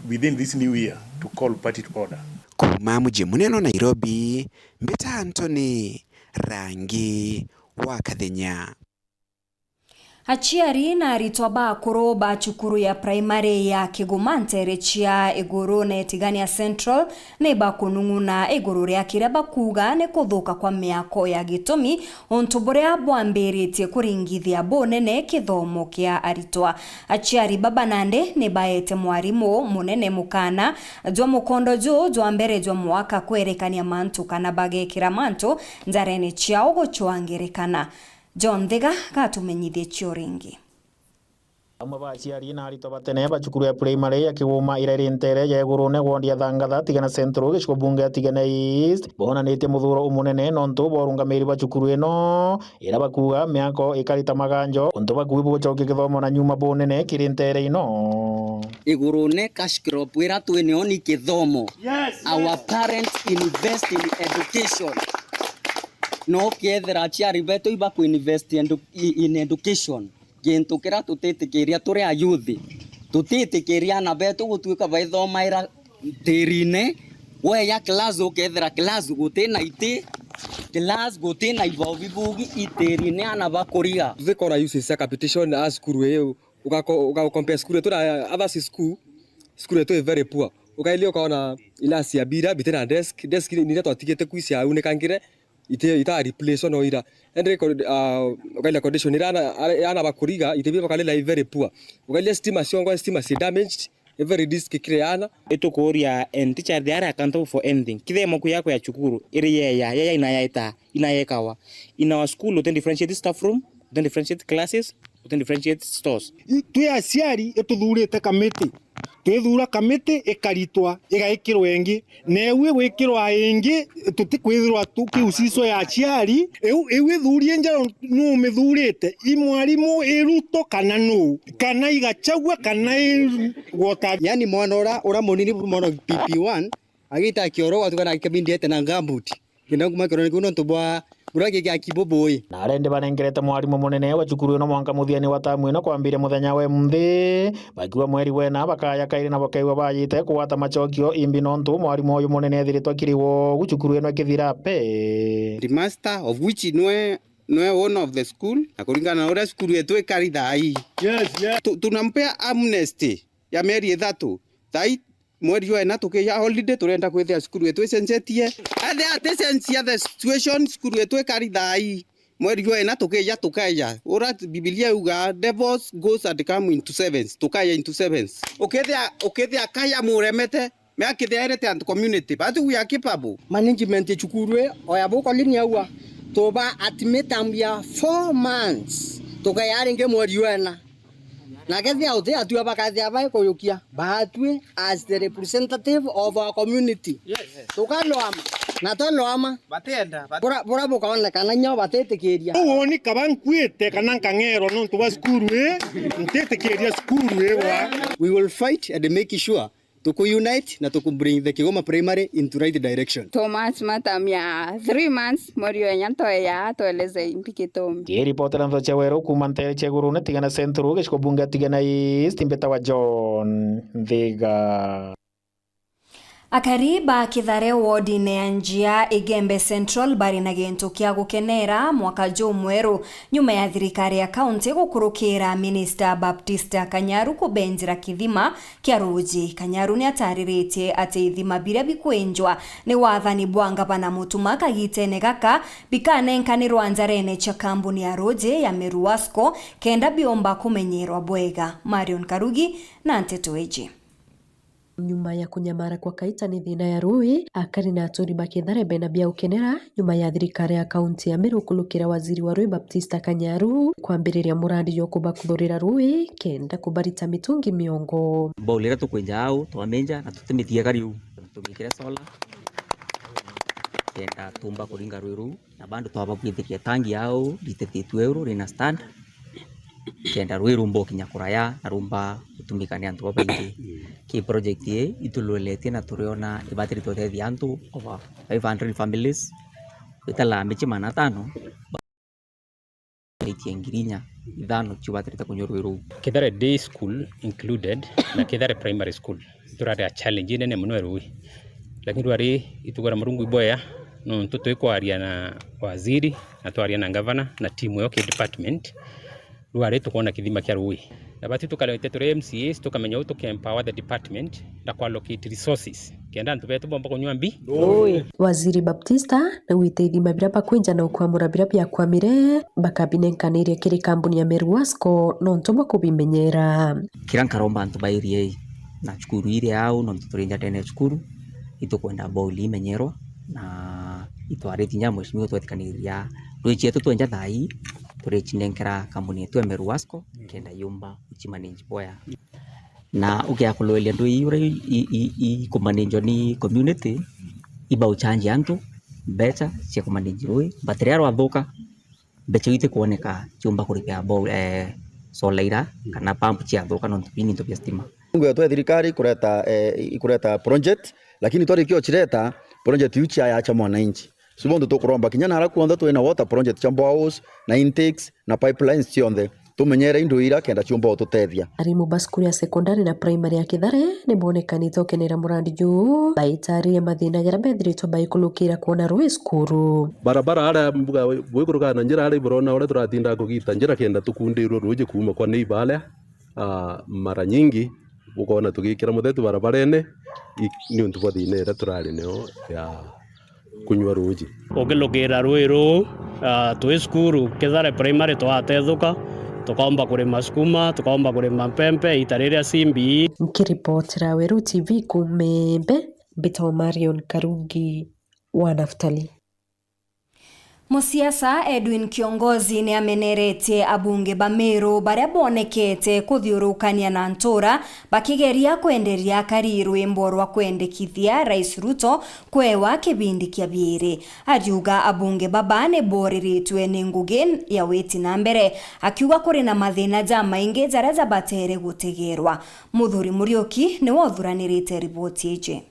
within this new year to call party to order. Kuuma muji munene wa Nairobi, mbita Anthony Rangi wa Kathenya. Aciari na aritwa ba akuru ba cukuru ya primary ya Kiguma nteere cia Iguru na Itigania Central ni bakunung'una iguru ria kiria bakuuga ni kuthuka kwa miako ya gitumi, untu buria bwambiritie kuringithia bunene kithomo kia aritwa. Aciari baba nandi ni baete mwarimu munene mukana jwa mukondo juu jwa mbere jwa mwaka kwerekania mantu kana bagekira mantu njarene ciao gucwangirekana. John Thiga gatumenyithie cio ringi. Amwe ba aciari na aritwa ba tene ba cukuru ya primary ya Kiguma iria iri ntere ya Igurune, ward ya Thangatha, Tigana Central, gicigo bunge ya Tigana East, bonanitie muthuro umunene nontu bwa urungamiri bwa cukuru ino, iria bakuuga miako ikari ta maganjo, untu bakui bugucokia kithomo na nyuma bunene kiri ntere ino. Igurune cash crop iria twinio ni kithomo. Yes, our parents invest in education. No kethira aciari betu ibakuinvest edu-, in education, gintu kiria tutitikiria turi ayuthi, tutitikiria ana betu gutuika baithomaira tiirine. Weya class, ukethira class guti na iti, class guti na ibao bibugi itiirine, ana bakuriga. Tutikona uses cia capitation a cukuru iu, ugako-, ugacompare cukuru yetu na others school, cukuru yetu i very poor. Ukailia ukona ilasi ya bira biti na desk, desk ni, ni iria twatigite kwi ciaunikangire, iti-, ita replace no ira. Ende ko-, ah, ukaila condition ira ana, ara-, ana bakuriga, iti bia bakalila i very poor. Ukaila stima ciongo, stima ci damaged, every disk kire ana. Itukuria, and teacher, they are accountable for anything. Kithemo ku yako ya cukuru, iri yeya, yeya inayaita, inayekawa. In our school, we don't differentiate staff room, we don't differentiate classes, we don't differentiate stores. I-, twi aciari, ituthurite kamiti. Twithura kamiti ikaritwa, igaikirwa ingi. Na iu igwikirwa ingi, tutikwithirwa tukiusiswa ya aciari. Iu, iu ithurie nja nu umithurite? I mwarimu, i Ruto kana nu? Kana i Gachagua kana i Gota? Yani mwana ura, ura munini, mwana P P one, agita kioro, watukana akabindi ete na gumboot. Kenda kuma kirone kuu nontu bwa bura giki aki bubui. Na aria indi banengerete mwarimu munene wa cukuru ino mwanka muthiani wa tamu ino kwambiria muthenya wa imunthi, bakiuga mweri wena bakaya kairi na bakaigua bayite kugwata macokio imbi nontu mwarimu uyu munene ethiritwe akiriwo gu cukuru ino ikithira pe. Headmaster of which nwe, nwe owner of the school, na kuringana na uria cukuru yetu ikari thaa ii. Yes, yes. Tu-, tunampea amnesty ya mieri ithatu. Thaa ii mweri jwa ena tukija holiday, turenda kwithia cukuru yetu icenjetie. Ethia aticenjia the situation, cukuru yetu ikari thaa ii. Mweri jwa ena tukija tukaeja. Ura Bibilia yuga, "Devils goes and come into sevens." Tukaeja into sevens. Ukithia, ukithia kaya muremete, me akithia erete antu community. But we are capable. Management ya cukuru ii, oya bukolini aua, tuba admit ambia four months. Tukaeja ringi mweri jwa ena. Na kethia uti atua bakathia bai kuyukia, batwi as the representative of our community. Yes. Tukalwama, na twalwama. Batienda, bat- Bura, bura bukaonekana nyo batitikiria. Uuni kaba nkuite kana nkang'erwa nontu bwa cukuru ii, ntitikiria cukuru ii gwa. We will fight and make sure tuku unite na tuku bring the Kigoma Primary into right direction. Thomas Matamia, three months, mweri wa inya ntoeya, tueleze imbi gitumi. Ngiripotera ntho cia weru kuuma ntere cia iguru ni Tigana Central, gicigo bunge ya Tigana East, mbitawa John Nthiga. Akari ba Kithare wodine ya Njia Igembe Central bari na gintu kia gukenera mwaka jumweru nyuma ya thirikari ya kaunti gukurukira minista Baptista Kanyaru kubenjira kithima kia ruuji. Kanyaru ni atariritie ati ithima biria bikwenjwa ni wathani bwa ngavana Mutuma kagitene gaka bikanenkanirwa njarene cia kambuni ya ruuji ya Meru Wasco kenda biumba kumenyerwa bwega. Marion Karugi na nteto iji. Nyuma ya kunyamara kwa kaita ni thina ya ruui, akari na aturi ba Kithare bena bia gukenera nyuma ya thirikari ya kaunti ya Meru kulukira waziri wa ruui Baptista Kanyaru kwambiriria muradi jwa kubakuthurira ruui kenda kubarita mitungi miongo. Bowl iria tukwenja au, twamenja na tutimitiega riu. Tumikire solar, kenda tumba kuringa ruui ruu. Na bado twababwithiria tangi au, ritithitue uru rina stand, kenda ruui rumba ukinya kuraya na rumba gutumika ni antu babaingi. Ki project ii itulweletie na turiona ibatiri tutethia antu over five hundred families, gwita lami ci magana atano, itie ngiri inya ithano ciubatirite kunywa ruui ruu. Kithare Day School included na Kithare Primary School turari a challenge inene mono ya ruui, lakini rwari itugwira Murungu iboya nontu twikwaria na waziri na twaria na ngavana na timu yo ki department, rwari tukwona kithima kia ruui. Na bati tukarete turi M C As tukamenya uu tuke empower the department na ku allocate resources kenda antu betu bomba kunywa mbi. Waziri Baptista naugite ithima biria bakwenja na ukwamura biria biakwamire bakabinenkanire kiri kambuni ya Meru Wasco nontu bwa kubimenyera. Kira nkaromba antu ba area ii na cukuru iria au nontu turi nja ndene ya cukuru, itukwenda bowl imenyerwa na itwarite inya mheshimiwa twetikaniria ruui cietu twenja thaa ii turicinengera kambuni yetu ya Meru Wasco, kenda yumba ucimanage bwea. Na ukiakuruiria ndu ii uria i, i, i, ikumanagwa ni community, ibauchange antu mbeca cia kumanage rui, but riria rwathuka, mbeca iu itikwoneka ciumba kuripia bo-, eh, solar ira kana pump ciathuka nontu bii ni into bia stima. Ngwetwe thirikari ikureta, eh, ikureta project, lakini twarikia ucireta, project iu ciayacha mwananchi. So bonthe tukuromba kinya nara kuonthe twina water project cia boreholes na intakes na pipelines cionthe, tumenyere indo ira kenda ciumba ututethia. Arimu ba cukuru ya sekondari na primary ya Kithare ni bonekanite ukenera murandi juu, baitariria mathina jaria bethiritwe baikulukira kwona rui cukuru. Barabara aria mbuga bwikurukaga na njira aria iburona uria turatindaga kugita njira kenda tukundirwe ruuji kuuma kwa neighbor aria, ah, mara nyingi ukoona tugikira muthetu barabarene i-, niuntu bwa thina iria turari nayo ya kunyua ruuji. Ukilukira rui ruu, ah, twi cukuru, Kithare Primary, twatethuka, tukaomba kurima sukuma, tukaomba kurima mpempe, ita riria cimbi. Nkiripotera Weru T V kuuma Embe, mbitagwa Marion Karungi wa Naftali. Musiasa Edwin Kiongozi ni ameneretie abunge ba Meru baria bonekete kuthiurukania na ntura bakigeria kwenderia akari rwimbo rwa kwendekithia Rais Ruto kwewa kibindi kia biiri. Ariuga abunge baba ni boriritwe ni ngugi ya witi na mbere, akiuga kuri na mathina jamaingi jaria jabatere gutegerwa. Muthuri Muriuki niwe uthuranirite riboti iji.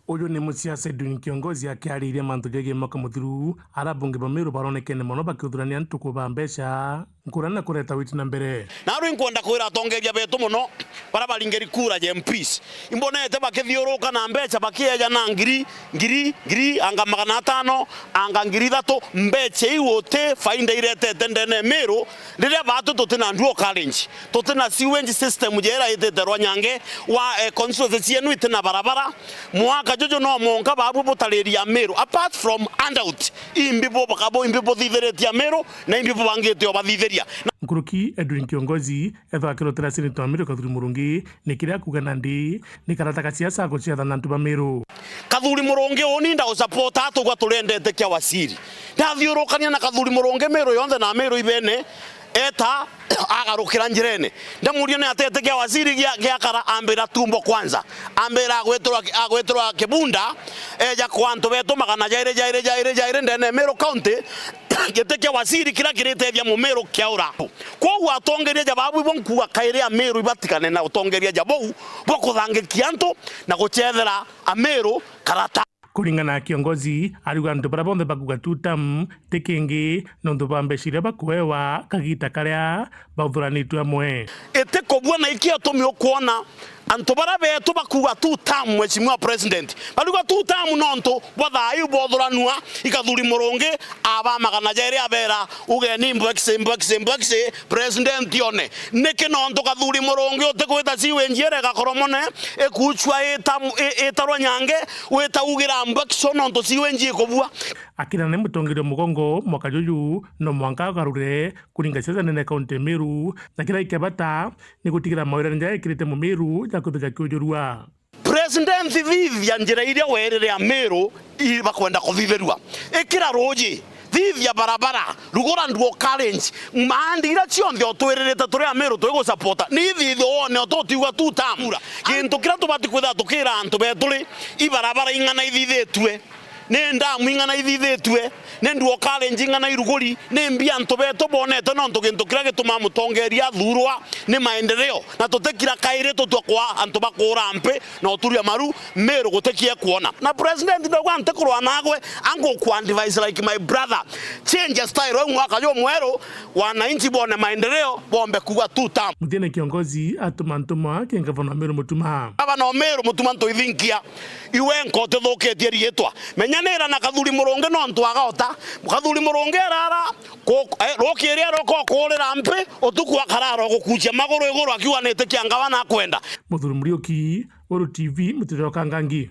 Uyu ni musiasa Edwin Kiongozi akiariria mantu jegii mwaka muthiru, aria abunge ba Meru baronekene mono bakiuthurania ntuku ba mbeca, nkurani na kureta witi na mbere. Narwi nkwenda kwira atongeria betu mono, baria baringiri kura ja M Ps. Imbonete bakithiuruka na mbeca bakieja na ngiri, ngiri, ngiri, anga magana atano, anga ngiri ithatu, mbeca iu uti faida iretete ndene ya Meru, riria batu tuti na dual carriage. Tuti na sewage system jera itite Rwanyange, wa, eh, constituency cienu iti na barabara. Mwaka juju no mwanka babu butariria Meru. Apart from handout, imbi bubaka bo, imbi buthithiritie Meru, na imbi bubangite ubathithiria. Na nkuruki Edwin Kiongozi, ethwa akirotera Senator wa Meru Kathuri Murungi, ni kiria akuga nandi, ni karata ka siasa guciatha na antu ba Meru. Kathuri Murungi uni ndausupport atugwa turendete kia waziri. Ndathiurukania na Kathuri Murungi Meru yonthe na Meru ibene, eta agarukira njirene. Ndamuria ni atete kia waziri gia, giakara, ambira tumbo kwanza. Ambira agwitirwa, agwitirwa kibunda, eja kwa antu betu magana jairi, jairi, jairi, jairi ndene ya Meru County, giti kia waziri kiria kiritethia Mumiru kiaura. Kwoguo atongeria ja babu ibo nkuga kairi Amiru ibatigane na utongeria ja bou bwa kuthangikia antu na gucethera Amiru karata. Kuringana na Kiongozi, ariuga antu baria bonthe bakuga two term ti kingi nontu bwa mbeca iria bakuewa kagita karia bauthuranitue amwe. Iti kubua na iki atumi ukwona antu baria betu bakuga two term, Mheshimiwa President. Bariuga two term nontu bwa thaa iu bothuranua, i Kathuri Murungi aba magana jairi abera, ugeni mbwekise, mbwekise, mbwekise, President one. Niki nontu Kathuri Murungi utikwita sewage ira igakoromone, ikuchwa ita, i-, itarwa nyange, wita ugira mbwekise nontu sewage ikubua. Akina ni mutongeria mugongo mwaka juju, no mwanka agarure kuringa siasa nene kaunti ya Meru, na kiria kia bata ni gutigira mawira ni jaekirite Mumiru ja kwithira jakiujurua. President, thithia njira iria werire Amiru ibakwenda kuthithirua. Ikira ruuji, thithia barabara, rugura dual carriage, maandi iria cionthe utwiririte turi Amiru twigusapota. Ni ithithie wone uti utiuga two term. Gintu kiria tubati kwithira tukira antu betu ri, i barabara ing'ana ithithitue. Ni ndamu ing'ana ithithitue, ni dual carriage ing'ana iruguri, ni mbi antu betu bonete, nontu gintu kiria gitumaa mutongeria athurwa ni maendeleo, na tutikira kairi tutua kwa antu ba kuura mpi na uturia maru, Miru gutikie kuona. Na president ndauga ntikurwa nagwe, angu ku advise like my brother, change style, au mwaka jumweru, wananchi bone maendeleo, bombe kuga two term. Muthiene Kiongozi atuma ntumwa ki ngavana wa Miru Mutuma. Ngavana wa Miru Mutuma ntuithinkia. Iwe nka utithukitie riitwa. Menyanira na Kathuri Murungi nontu agaota. Kathuri Murungi arara, ku-, eh, rukiiri aroka ukuurira mpi, utuku akarara ugukucia maguru iguru akiuga nitikia ngavana akwenda. Muthuri Muriuki, Weru T V, Mutiriro Kangangi.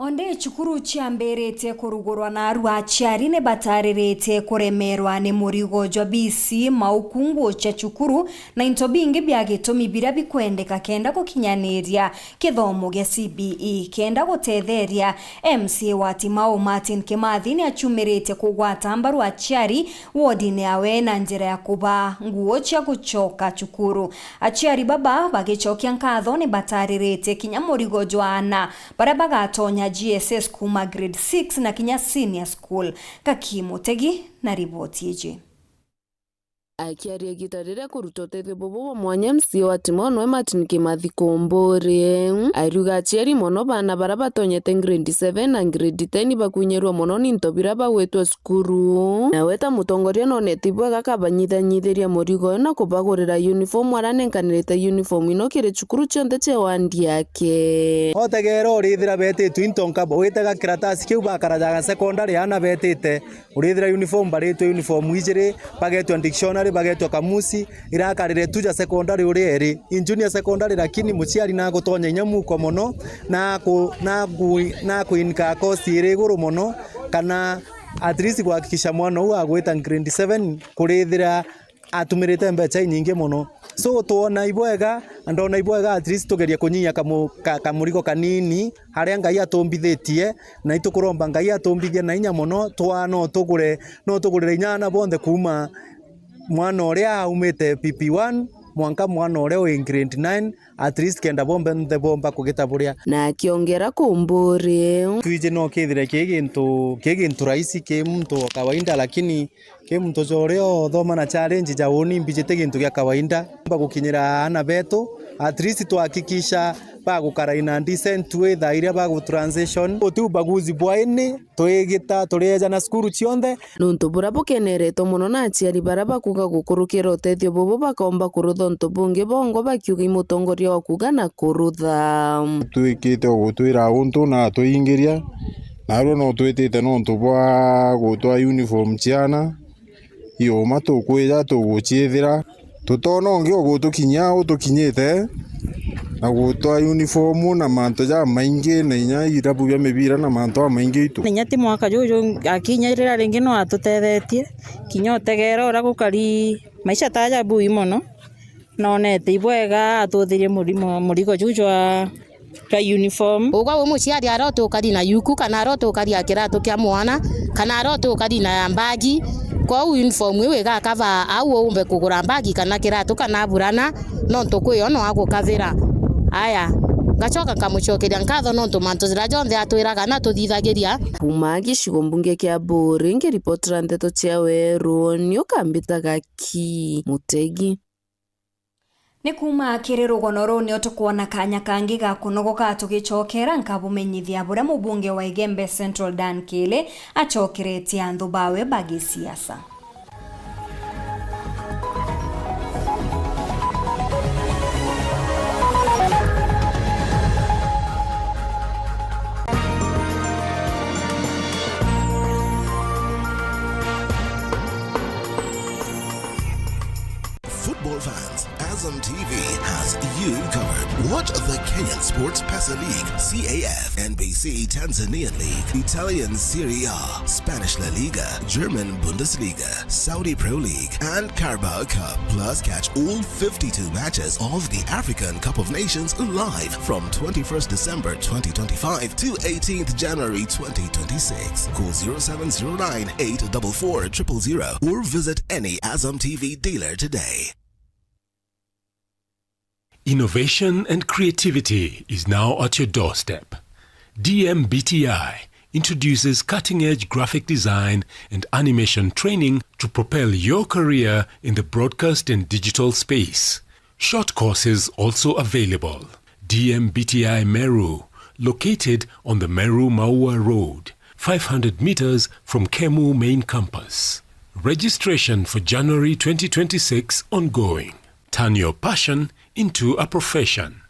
Onde cukuru ciambiritie kurugurwa, na arua aciari ni batariritie kuremerwa ni murigo jwa bisi, mauku, nguo cia cukuru na into bingi bia gitumi biria bikwendeka kenda gukinyaniria kithomo gia C B E. Kenda gutetheria, M C A wa Timau Martin Kimathi ni acumiritie kugwata mbaru aciari wodine yawe na njira ya kuba nguo cia gucoka cukuru. Aciari baba bagicokia nkatho ni batariritie kinya murigo jwa aana baria bagatonya G S S kuuma grade six na kinya senior school. Gaki Mutegi na riboti iji. Akiaria igita riria kuruta utethio bubu bwa mwanya, M C A wa Timau noe Martin Kimathi Kumburi ariuga aciari mono baana baria batonyete grade seven na grade ten bakunyirwa mono ni into biria bagwitwa cukuru. Nawe ta mutongoria nonete ibwega akabanyithanyithiria murigo uyu na kubagurira uniform, aranenkanirite uniform ino kiri cukuru cionthe cia wandi yake. Otegera urithira betitwe into nkaba, witega kiratasi kiu bakarajaga secondary, aana betite, urithira uniform baritwe uniform ijiri, bagetwa dictionary, bagetwa kamusi, irakarire tu ja secondary uri eri. In junior secondary, lakini muciari nagutonya inya muko mono, na ku-, na ku-, na kuinka cost iri iguru mono, kana at least kuhakikisha mwana uu agwita grade seven kurithira atumirite mbeca inyingi mono. So, twona ibwega, ndona ibwega at least tugerie kunyia kamu-, ka-, kamurigo kanini, aria Ngai atumbithitie, na itukuromba Ngai atumbithie na inya mono, twa no tugure, no tugurire inya aana bonthe kuuma mwana uria aumite P P one mwanka mwana uria wi grade nine, at least kenda bonthe bomba kugita buria. Na akiongera Kumburi. Twiji no kithire ki gintu, ki gintu rahisi ki muntu wa kawaida, lakini ki muntu ja uria uthoma na challenge ja uni mbijite gintu gia kawaida. Mba gukinyira aana betu, at least twahakikisha bagukara in a decent way thaa iria bagu transition. Guti ubaguzi bwa ini, twigita, turiejana cukuru cionthe. Ni untu buria bukeneretwe mono na aciari baria bakuga gukurukira utethio bubu bakomba kurutha untu bungi bongwa bakiuga i mutongoria wa kuga na kurutha. Twikite o gutwira untu na atwingiria, narua no twitite nontu bwa gutwa uniform ciana, iuma tukwija tuguciithira. Tutona ungi o gutukinyia utukinyite, na gutwa uniform na mantu jamaingi, na inya irabu bia mibira na mantu jamaingi itu. Inya ti mwaka juju akinya rira ringi no atutethetie, kinya utegera uria gukari maisha ta ja bui mono, nonete ibwega atuthirie murimo, murigo juu jwa ka uniform. Ugwa wi muciari arotukari na yuku, kana arotukari a kiratu kia mwana, kana arotukari na mbagi. Kwou uniform iu igakava au umbe kugura mbagi kana kiratu kana burana, nontu kwi yo no agukavira. Aya, ngacoka nkamucokeria nkatho nontu mantu jira jonthe atwiraga na tuthithagiria. Kuuma gicigo mbunge kia Buuri, ngiripotera ndeto cia Weru, ni ukambitaga ki Mutegi. Ni kuuma kiri rugono ruu nio tukwona kanya kangi ga kunogoka tugicokera nkabumenyithia buria mubunge wa Igembe Central Dan Kili acokeretie anthu bawe ba gisiasa. Football fans, Azam T V has you covered. Watch the Kenyan Sports Pesa League, C A F, N B C Tanzanian League, Italian Serie A, Spanish La Liga, German Bundesliga, Saudi Pro League, and Carabao Cup. Plus, catch all fifty-two matches of the African Cup of Nations live from twenty-first December twenty twenty-five to eighteenth January twenty twenty-six. Call zero seven zero nine, eight double four, triple zero or visit any Azam T V dealer today. Innovation and creativity is now at your doorstep. D M B T I introduces cutting-edge graphic design and animation training to propel your career in the broadcast and digital space. Short courses also available. D M B T I Meru, located on the Meru Maua Road, five hundred meters from Kemu main campus. Registration for January twenty twenty-six ongoing. Turn your passion into a profession.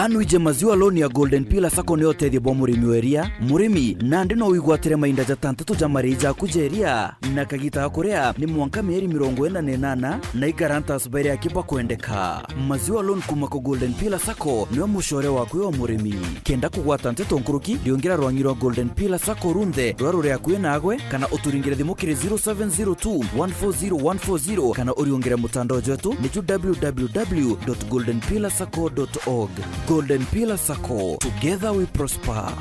Nwije Maziwa Loan ya Golden Pillar Sacco ni utethio bwa murimi wa iria. Murimi, nandi no wigwatire mainda jatantatũ ja marii jaku ja iria, na kagita ga kuria ni mwanka mieri mirongo ina na inana, na i guarantors bairi aki bakwendeka. Maziwa Loan kuma kwa Golden Pillar Sacco niwe mucore waku wa murimi. Kenda kugwata nteto nkuruki, riungira rwangi rwa Golden Pillar Sacco runthe ruria ruri akui nagwe, kana uturingire thimu kiri zero seven zero two one four zero one four zero, kana uriungire mutandao jwetu ni ju w w w dot golden pillar sacco dot org. Golden Pillar Sacco, together we prosper.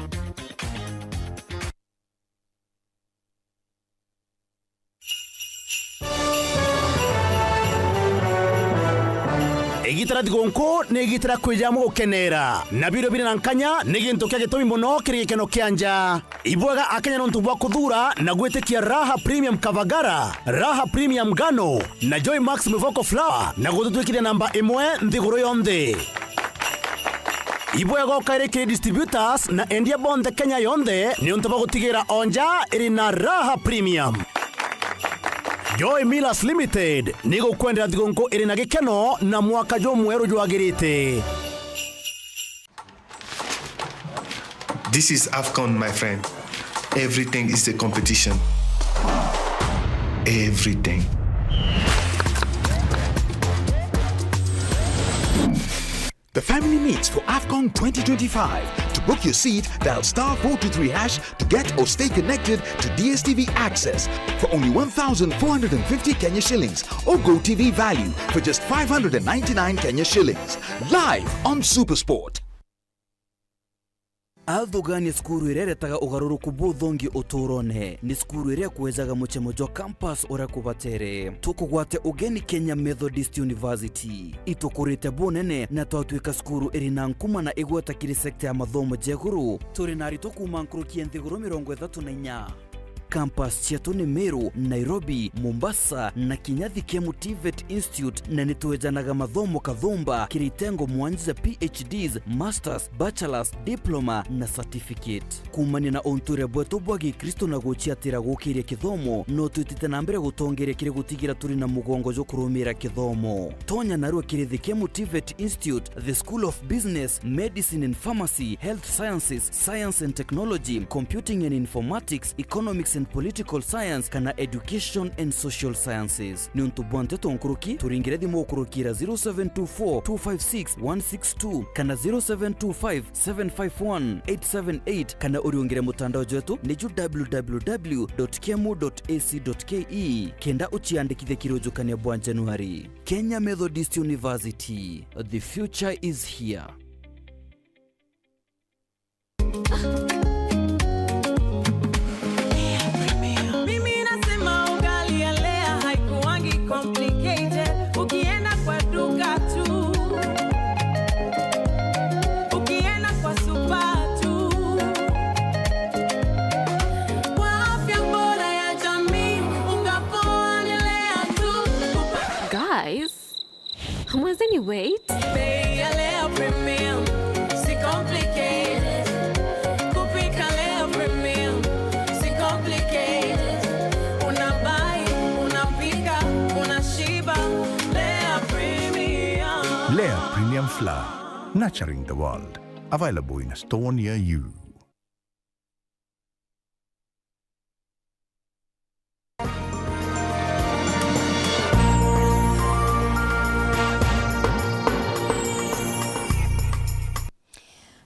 Igita ria thigunku ni igita ria kwija amwe gukenera, na birio biri na nkanya ni gintu kia gitumi mono kiri gikeno kia nja. Ibwega Akenya nontu bwa kuthuura na gwitikia Raha Premium Kavagara, Raha Premium Ngano, na Joy Max Mivoko Flour, na gututwikithia namba imwe nthiguru yonthe. Ibwega ukairi kiri distributors na endia bonthe Kenya yonthe, niuntu bwa gutigira o nja iri na Raha Premium. Joy Millers Limited ni gukwendera thigunku iri na gikeno na mwaka jumweru jwagirite. This is AFCON, my friend. Everything is a competition. Everything. The family meets for AFCON twenty twenty-five. To book your seat, dial star four two three hash to get or stay connected to D S T V access for only one thousand four hundred and fifty Kenya shillings or Go T V value for just five hundred and ninety-nine Kenya shillings. Live on Supersport. Athugania cukuru iria iretaga ugaruruku buthongi uturone ni cukuru iria ikwejaga mucemo jwa campus uria kubatere. Tukugwate ugeni Kenya Methodist University. Itukurite bunene na twatuika cukuru iri na nkuma na igweta kiri sector ya mathomo ja iguru. Turi na aritwa kuuma nkuruki ya nthiguru mirongo ithatu na inya. Campus cietu ni Meru, Nairobi, Mombasa na kinya Thikemu TVET Institute, na ni twejanaga mathomo kathumba kiri itengo mwanja ja P H Ds, Masters, Bachelors, Diploma na Certificate. Kuumania na untuire bwetu bwa Gikristo na guciatira gukiria kithomo, no twitite na mbere gutongeria kiri gutigira turi na mugongo jwa kurumiira kithomo. Tonya narua kiri Thikemu TVET Institute, the School of Business, Medicine and Pharmacy, Health Sciences, Science and Technology, Computing and Informatics, Economics and Political Science, kana Education and Social Sciences. Niuntu bwa nteto nkuruki, turingire thimu ukurukira zero seven two four two five six one six two kana zero seven two five seven five one eight seven eight, kana uriungire mutandao jwetu ni ju w w w dot kemu dot a c dot k e, kenda uciandikithie kiri ujukania bwa Januari. Kenya Methodist University, the future is here. Mimi nasema ugali ya Lea haikuwangi complicated. Ukienda kwa duka tu, ukienda kwa supa tu, kwa afya bora ya jamii, unga poa ni Lea tu. Guys, hamwezeni wait. Bei ya Lea Premium, si complicated. Kupika Lea Premium, si complicated. Una buy, unapika, unashiba. Lea Premium. Lea Premium Flour, nurturing the world. Available in a store near you.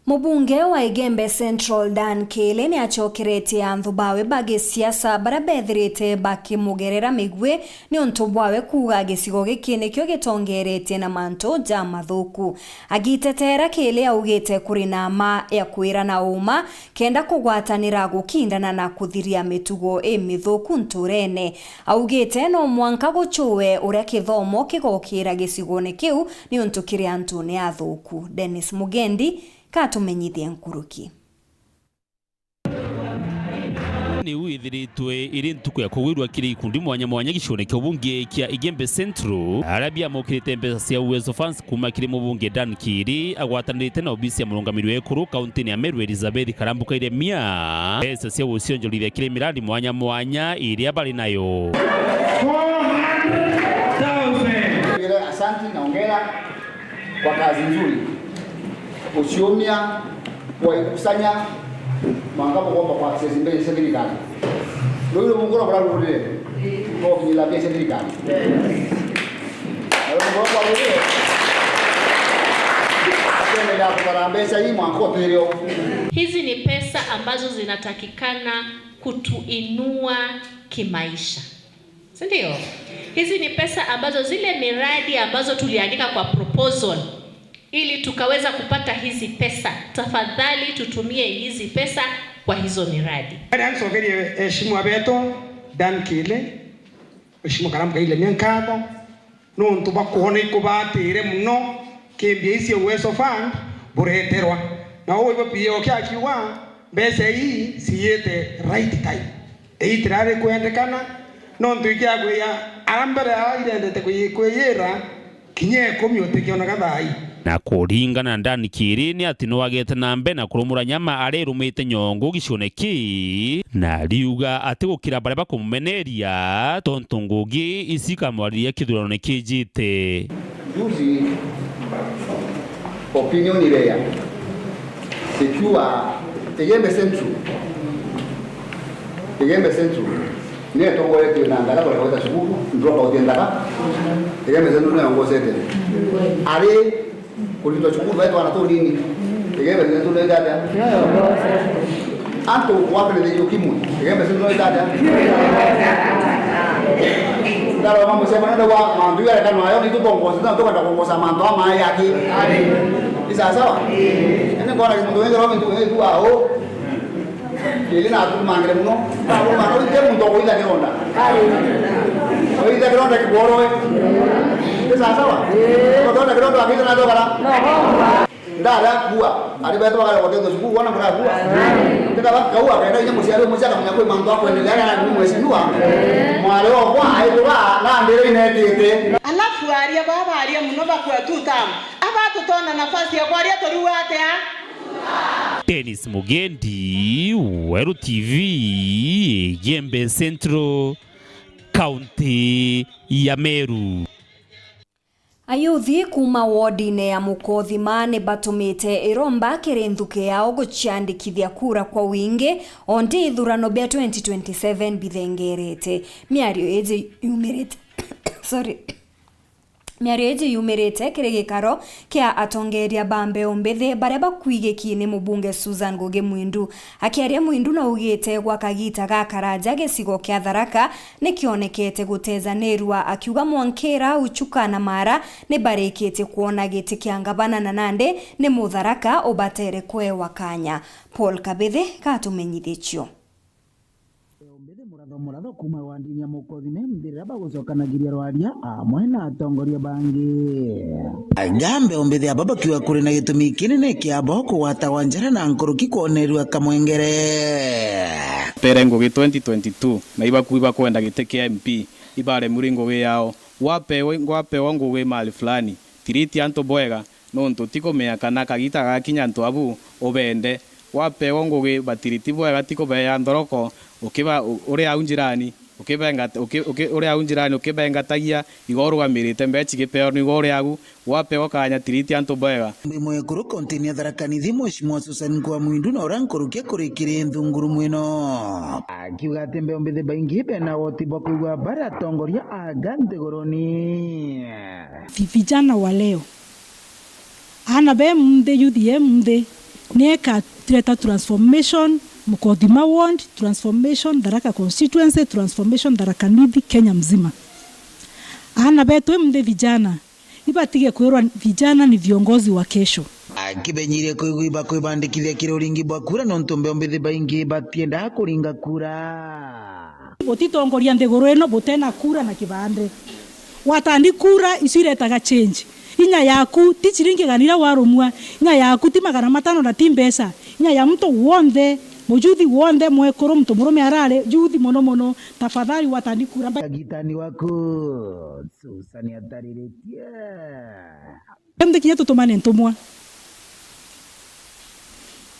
Mubunge wa Igembe Central, Dan Kiili, ni acokeretie anthu bawe ba gisiasa baria bethirite bakimugerera migwi niuntu bwawe kuuga gicigo giki nikio gitongeretie na mantu jamathuku. Agitetera, Kiili augite kuri na mma ya kwirana uuma kenda kugwatanira gukindana na kuthiria mitugo imithuku nturene. Augite no mwanka gucuwe uria kithomo kigokira gicigone kiu niuntu kiri antu ni athuku. Dennis Mugendi katumenyithie nkuruki. Niu ithiritwe iri ntuku ya kugwirua kiri ikundi mwanya mwanya gicione kia ubunge kia Igembe Central, aria biamukirite mbeca cia Uwezo Funds kuuma kiri mubunge Dan Kiiri agwatanirite na obisi ya murungamiri wa ekuru kauntini ya Meru Elizabeth Karambu Kairemia, mbeca cia gucionjorithia kiri mirandi mwanya mwanya iria bari nayo. Four hundred thousand. Asante na hongera kwa kazi nzuri. Uciumia kwa ikusanya, mwanka bugomba kwa access mbeca cia thirikari. Ruu ni mungura bura rurire, bokinyira mbeca cia thirikari. Na ruu ni mungura kwa rurire, atendelea kubara mbeca ii mwanka utwire o. Hizi ni pesa ambazo zinatakikana kutuinua kimaisha. Si ndio? Hizi ni pesa ambazo zile miradi ambazo tuliandika kwa proposal ili tukaweza kupata hizi pesa, tafadhali tutumie hizi pesa kwa hizo miradi. Aria ncokerie eheshimiwa betu Dan Kile, Mheshimiwa Karamu Kaile ni nkatho nontu bwa kwona ikubatire mono kimbia ici cia Uwezo Fund bureterwa. Na uu ibo P A oke akiuga mbeca ii ciiyite right time. Itirari kwendekana, nontu ikiakwia ara mbere aa irendete kwi-, kwiyira kinya ikumi utikionaga thaa ii. Na kuringana na Dan Kiri ni ati no agete na mbere na kurumura nyama arirumite nyongo gicione kii, na ariuga ati gukira baria bakumumeneria, tontu ngugi ici ikamwariria kithurano ni kijite. Juzi, opinion iria ikiuga Igembe Central, Igembe Central ni itongoretue na ngara kuria gwita cukuru, dropout ya nthaka, Igembe Central ni yongocete. Ari kuritwa cukuru bai twana tunini, Igembe Central ni itatia? Antu gwakirithio kimwe, Igembe Central ni itatia? Ndarora mamwe cia manene wa mantu igareka nayo, ni tutongoce, na tukwenda kuongoca mantu ama yaki. Ni sawa sawa? Ni ngona muntu wengi romi tu, tu, au. Ili na atumangire mono. Atumangire, uite muntu okuitha kironda. Uite kironda kibworoe. Ni sawa sawa? Utonda kironda akite na thogora. Ndara kua, ari betu bagare gutethwa cukuru, wona mura kua. Tika bakau akenda inya muciari muciari akamenya kwi mantu akwendelea na ni mheshimiwa. Mwari okwa aituga na ndire inetite. Alafu aria baba aria muno bakua tu tamu. Aba tutona nafasi ya kwaria turiu atia? Dennis Mugendi, Weru T V, Igembe Central, County ya Meru. Ayuthi kuuma wodine ya Mukothima ni batumite iromba kiri nthuki yao guciandikithia kura kwa wingi, o ndi ithurano bia twenty twenty-seven bithengerete. Miario iji yumirite, sorry. Miario iji yumirite kiri gikaro kia atongeria ba mbeu mbithi baria bakwigiki ni mubunge Susan Ngugi Mwindu. Akiaria, Mwindu naugite gwa kagita gakaraja gicigo kia Tharaka ni kionekete gutejaniirua, akiuga mwankira Uchuka na Mara ni barikitie kwona giti kia ngavana na nandi ni Mutharaka ubatere kwewa kanya. Paul Kabithi gatumenyithicio. Mbithi muratho muratho kuuma wandini ya Mukothime, mbirira bagucokanagiria rwaria amwe na atongoria bangi. Anga mbeu mbithi aba bakiuga kuri na gitumi kinene kiabo kugwatagwa njara na nkuruki kwonerua kamwengere. Pere ngugi twenty twenty-two, na ibaku ibakwenda giti kia M P, ibaremuri ngugi yao. Gwapewa, gwapewa ngugi mali fulani, tiriti antu bwega, nontu tikumenya kana kagita gakinya antu abu ubende. Gwapewa ngugi batiriti bwega, tikubeea nthoroko, ukiba-, u-, uri au njirani, ukibenga-, uki-, uki-, uri au njirani ukibengatagia, igo urugamirite mbeca igipeo nigo uri agu, gwapewa kanya tiriti antu bwega. Mbi mwekuru kontini ya Tharaka Nithi, Mheshimiwa Susan Nkua Mwindu na uria nkuruki kurikiri nthunguru mwino. Akiuga ati mbeu mbithi baingi bena woti bwa kwigua bari atongoria aga nthiguruni. Vi-, vijana wa leo. Aana be munthi, youth ye munthi, ni eka tureta transformation, Mukothima ward, transformation, Tharaka constituency, transformation, Tharaka Nithi, Kenya mzima. Aana betu e munthi vijana, ibatige kwirwa vijana ni viongozi wa kesho. Akibenyirie kwigua ibakwibandikithia kiri uringi bwa kura nontu mbeu mbithi baingi batiendaa kuringa kura. Butitongoria nthiguru ino butena kura na kibande. Watandi kura, icio iretaga change. Inya yaku ti ciringi igana iria warumua, inya yaku ti magana matano na ti mbeca. Inya ya muntu wonthe, mujuthi wonthe, mwekuru, muntu murume arari, juthi mono mono, tafadhali watandi kura. Kagitani waku, Susan atariritie. Indi kinya tutumane ntumwa.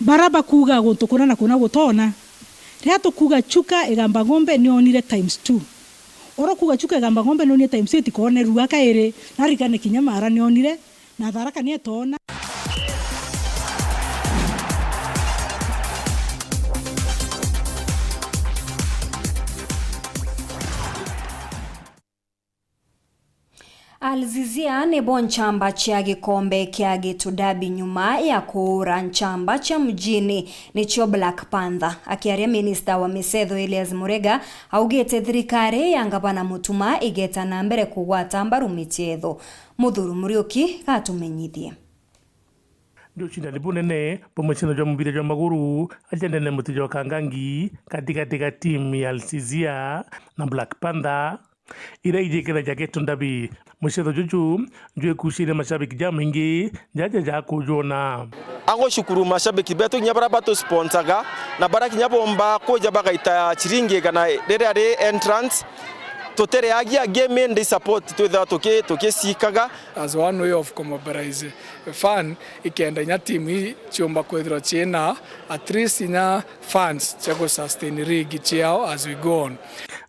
Bara bakuuga guntu kuna na kuna gutoona. Riria tukuuga Chuka Igamba Ng'ombe nionire times two. Oro kuuga Chuka Igamba Ng'ombe nionire times two itikonerua kairi. Narikane kinya Mara nionire, na Tharaka nietoona. Al Zizia nibo nchamba cia gikombe kia Gitu Derby nyuma ya kuura nchamba cia mujini, nicio Black Panther. Akiaria, minista wa micetho Elias Murega augite thirikari ya ngavana Mutuma igeta na mbere kugwata mbaru micetho. Muthuri Muriuki gatumenyithie. Ni ucindani bunene bwa mucindano jwa mubira jwa maguru aja ndene muti jwa Kangangi, katikati ga timu ya Al Zizia na Black Panther, iria ijikithagia Gitu Derby. Mucetho juju jwikucirie mashabiki jamaingi jaja ja kujwona. Angushukuru mashabiki betu kinya baria batusponsaga na baria kinya bomba kuja bagaita ciringi igana riria ri entrance. Tutireagia game indi support twithagwa tuki-, tukicikaga. As one way of kumobilize fan, ikenda inya timu ii ciumba kwithirwa ciina at least inya fans cia gusustain league ciao as we go on.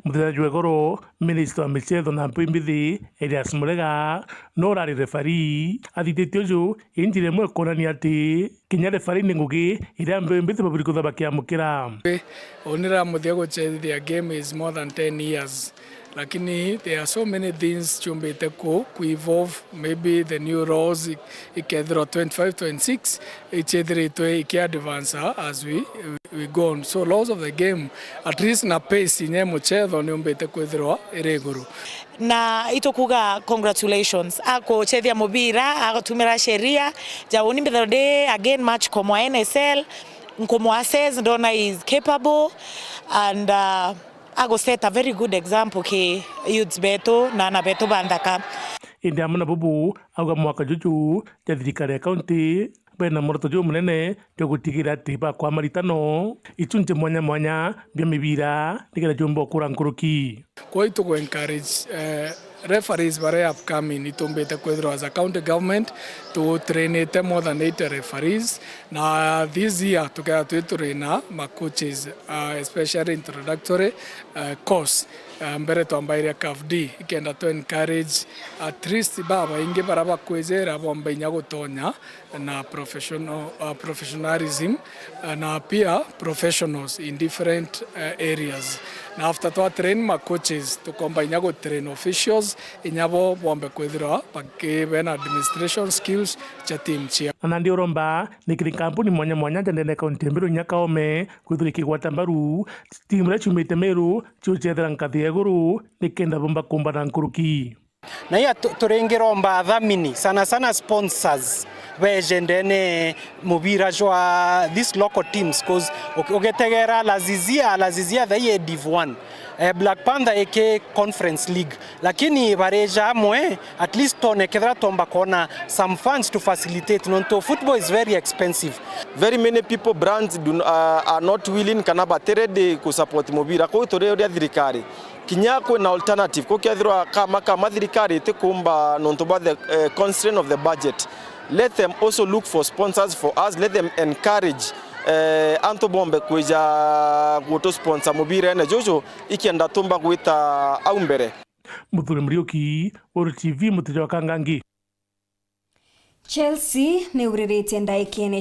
Muthenya jwa igoro, minista wa micetho na mbiu mbithi Elias Murega no urari referee athithitie uju, indi rimwe kuonania ati kinya referee ni ngugi iria mbiu mbithi baburi kwithirwa bakiamukira. Uu niramuthia gucethithia game is more than ten years. Lakini there are so many things ciumbite ku, ku evolve, maybe the new laws i-, ikethirwa twenty-five, twenty-six, icethiritwe iki advance as we, we go on. So laws of the game, at least na pace inya mucetho niumbite kwithirwa iri iguru. Na itukuga congratulations. Akuchethia mubira, agutumira sheria, ja uni mbithirwa ndi again match komwa N S L, nkumwa assess, ndona he is capable, and, uh, agu set a very good example ki youths betu na ana betu ba nthaka. Indi amwe na bubu, auga mwaka juju ja thirikari ya kaunti bena muoroto jumunene jwa gutigira ati bakwa maritano ichunje mwanya mwanya bia mibira nikenda jumba ukura nkuruki. Kwou itugu encourage, eh, referees baria upcoming, itumbite kwithirwa as a county government tutrainite more than eighty referees, na this year tukethirwa twi turi na ma coaches, uh, especially introductory, uh, course. Uh, mbere twambairia CAFD, ikenda tu encourage at least babaingi baria bakwijira bomba inya gutonya na professional, uh, professionalism, uh, na pia professionals in different, uh, areas. Na after twa train ma coaches, tukomba inya gu train officials, inya bo bombe kwithirwa baki bena administration skills cia team ciao. Na nandi uromba ni kiri kampuni mwanya mwanya ja ndene kaunti ya Meru inya Kaome kwithirwa ikigwata mbaru timu iria ciumite Meru ciucethera nkathi ya iguru nikenda bomba kumbana nkuruki. Na iya tu-, turingiromba athamini, sana sana sponsors, beje ndene mubira jwa these local teams, 'cause uki-, ugitegera Al Zizia, Al Zizia thaii i Div one, eh, Black Panther iki Conference League, lakini barija amwe, at least tone kethira tomba kona some funds to facilitate, nontu football is very expensive. Very many people, brands do, uh, are not willing kana bati ready ku support mubira, kou turi uria thirikari kinya kwina alternative, kuu kethirwa kama kama thirikari itikumba nontu bwa the, eh, constraint of the budget, let them also look for sponsors for us, let them encourage, eh, antu bombe kwija gutu sponsor mubirene juju, ikenda tumba gwita au mbere. Muthuri Muriuki, Weru T V, muti jwa Kangangi. Chelsea ni uriritie ndaikene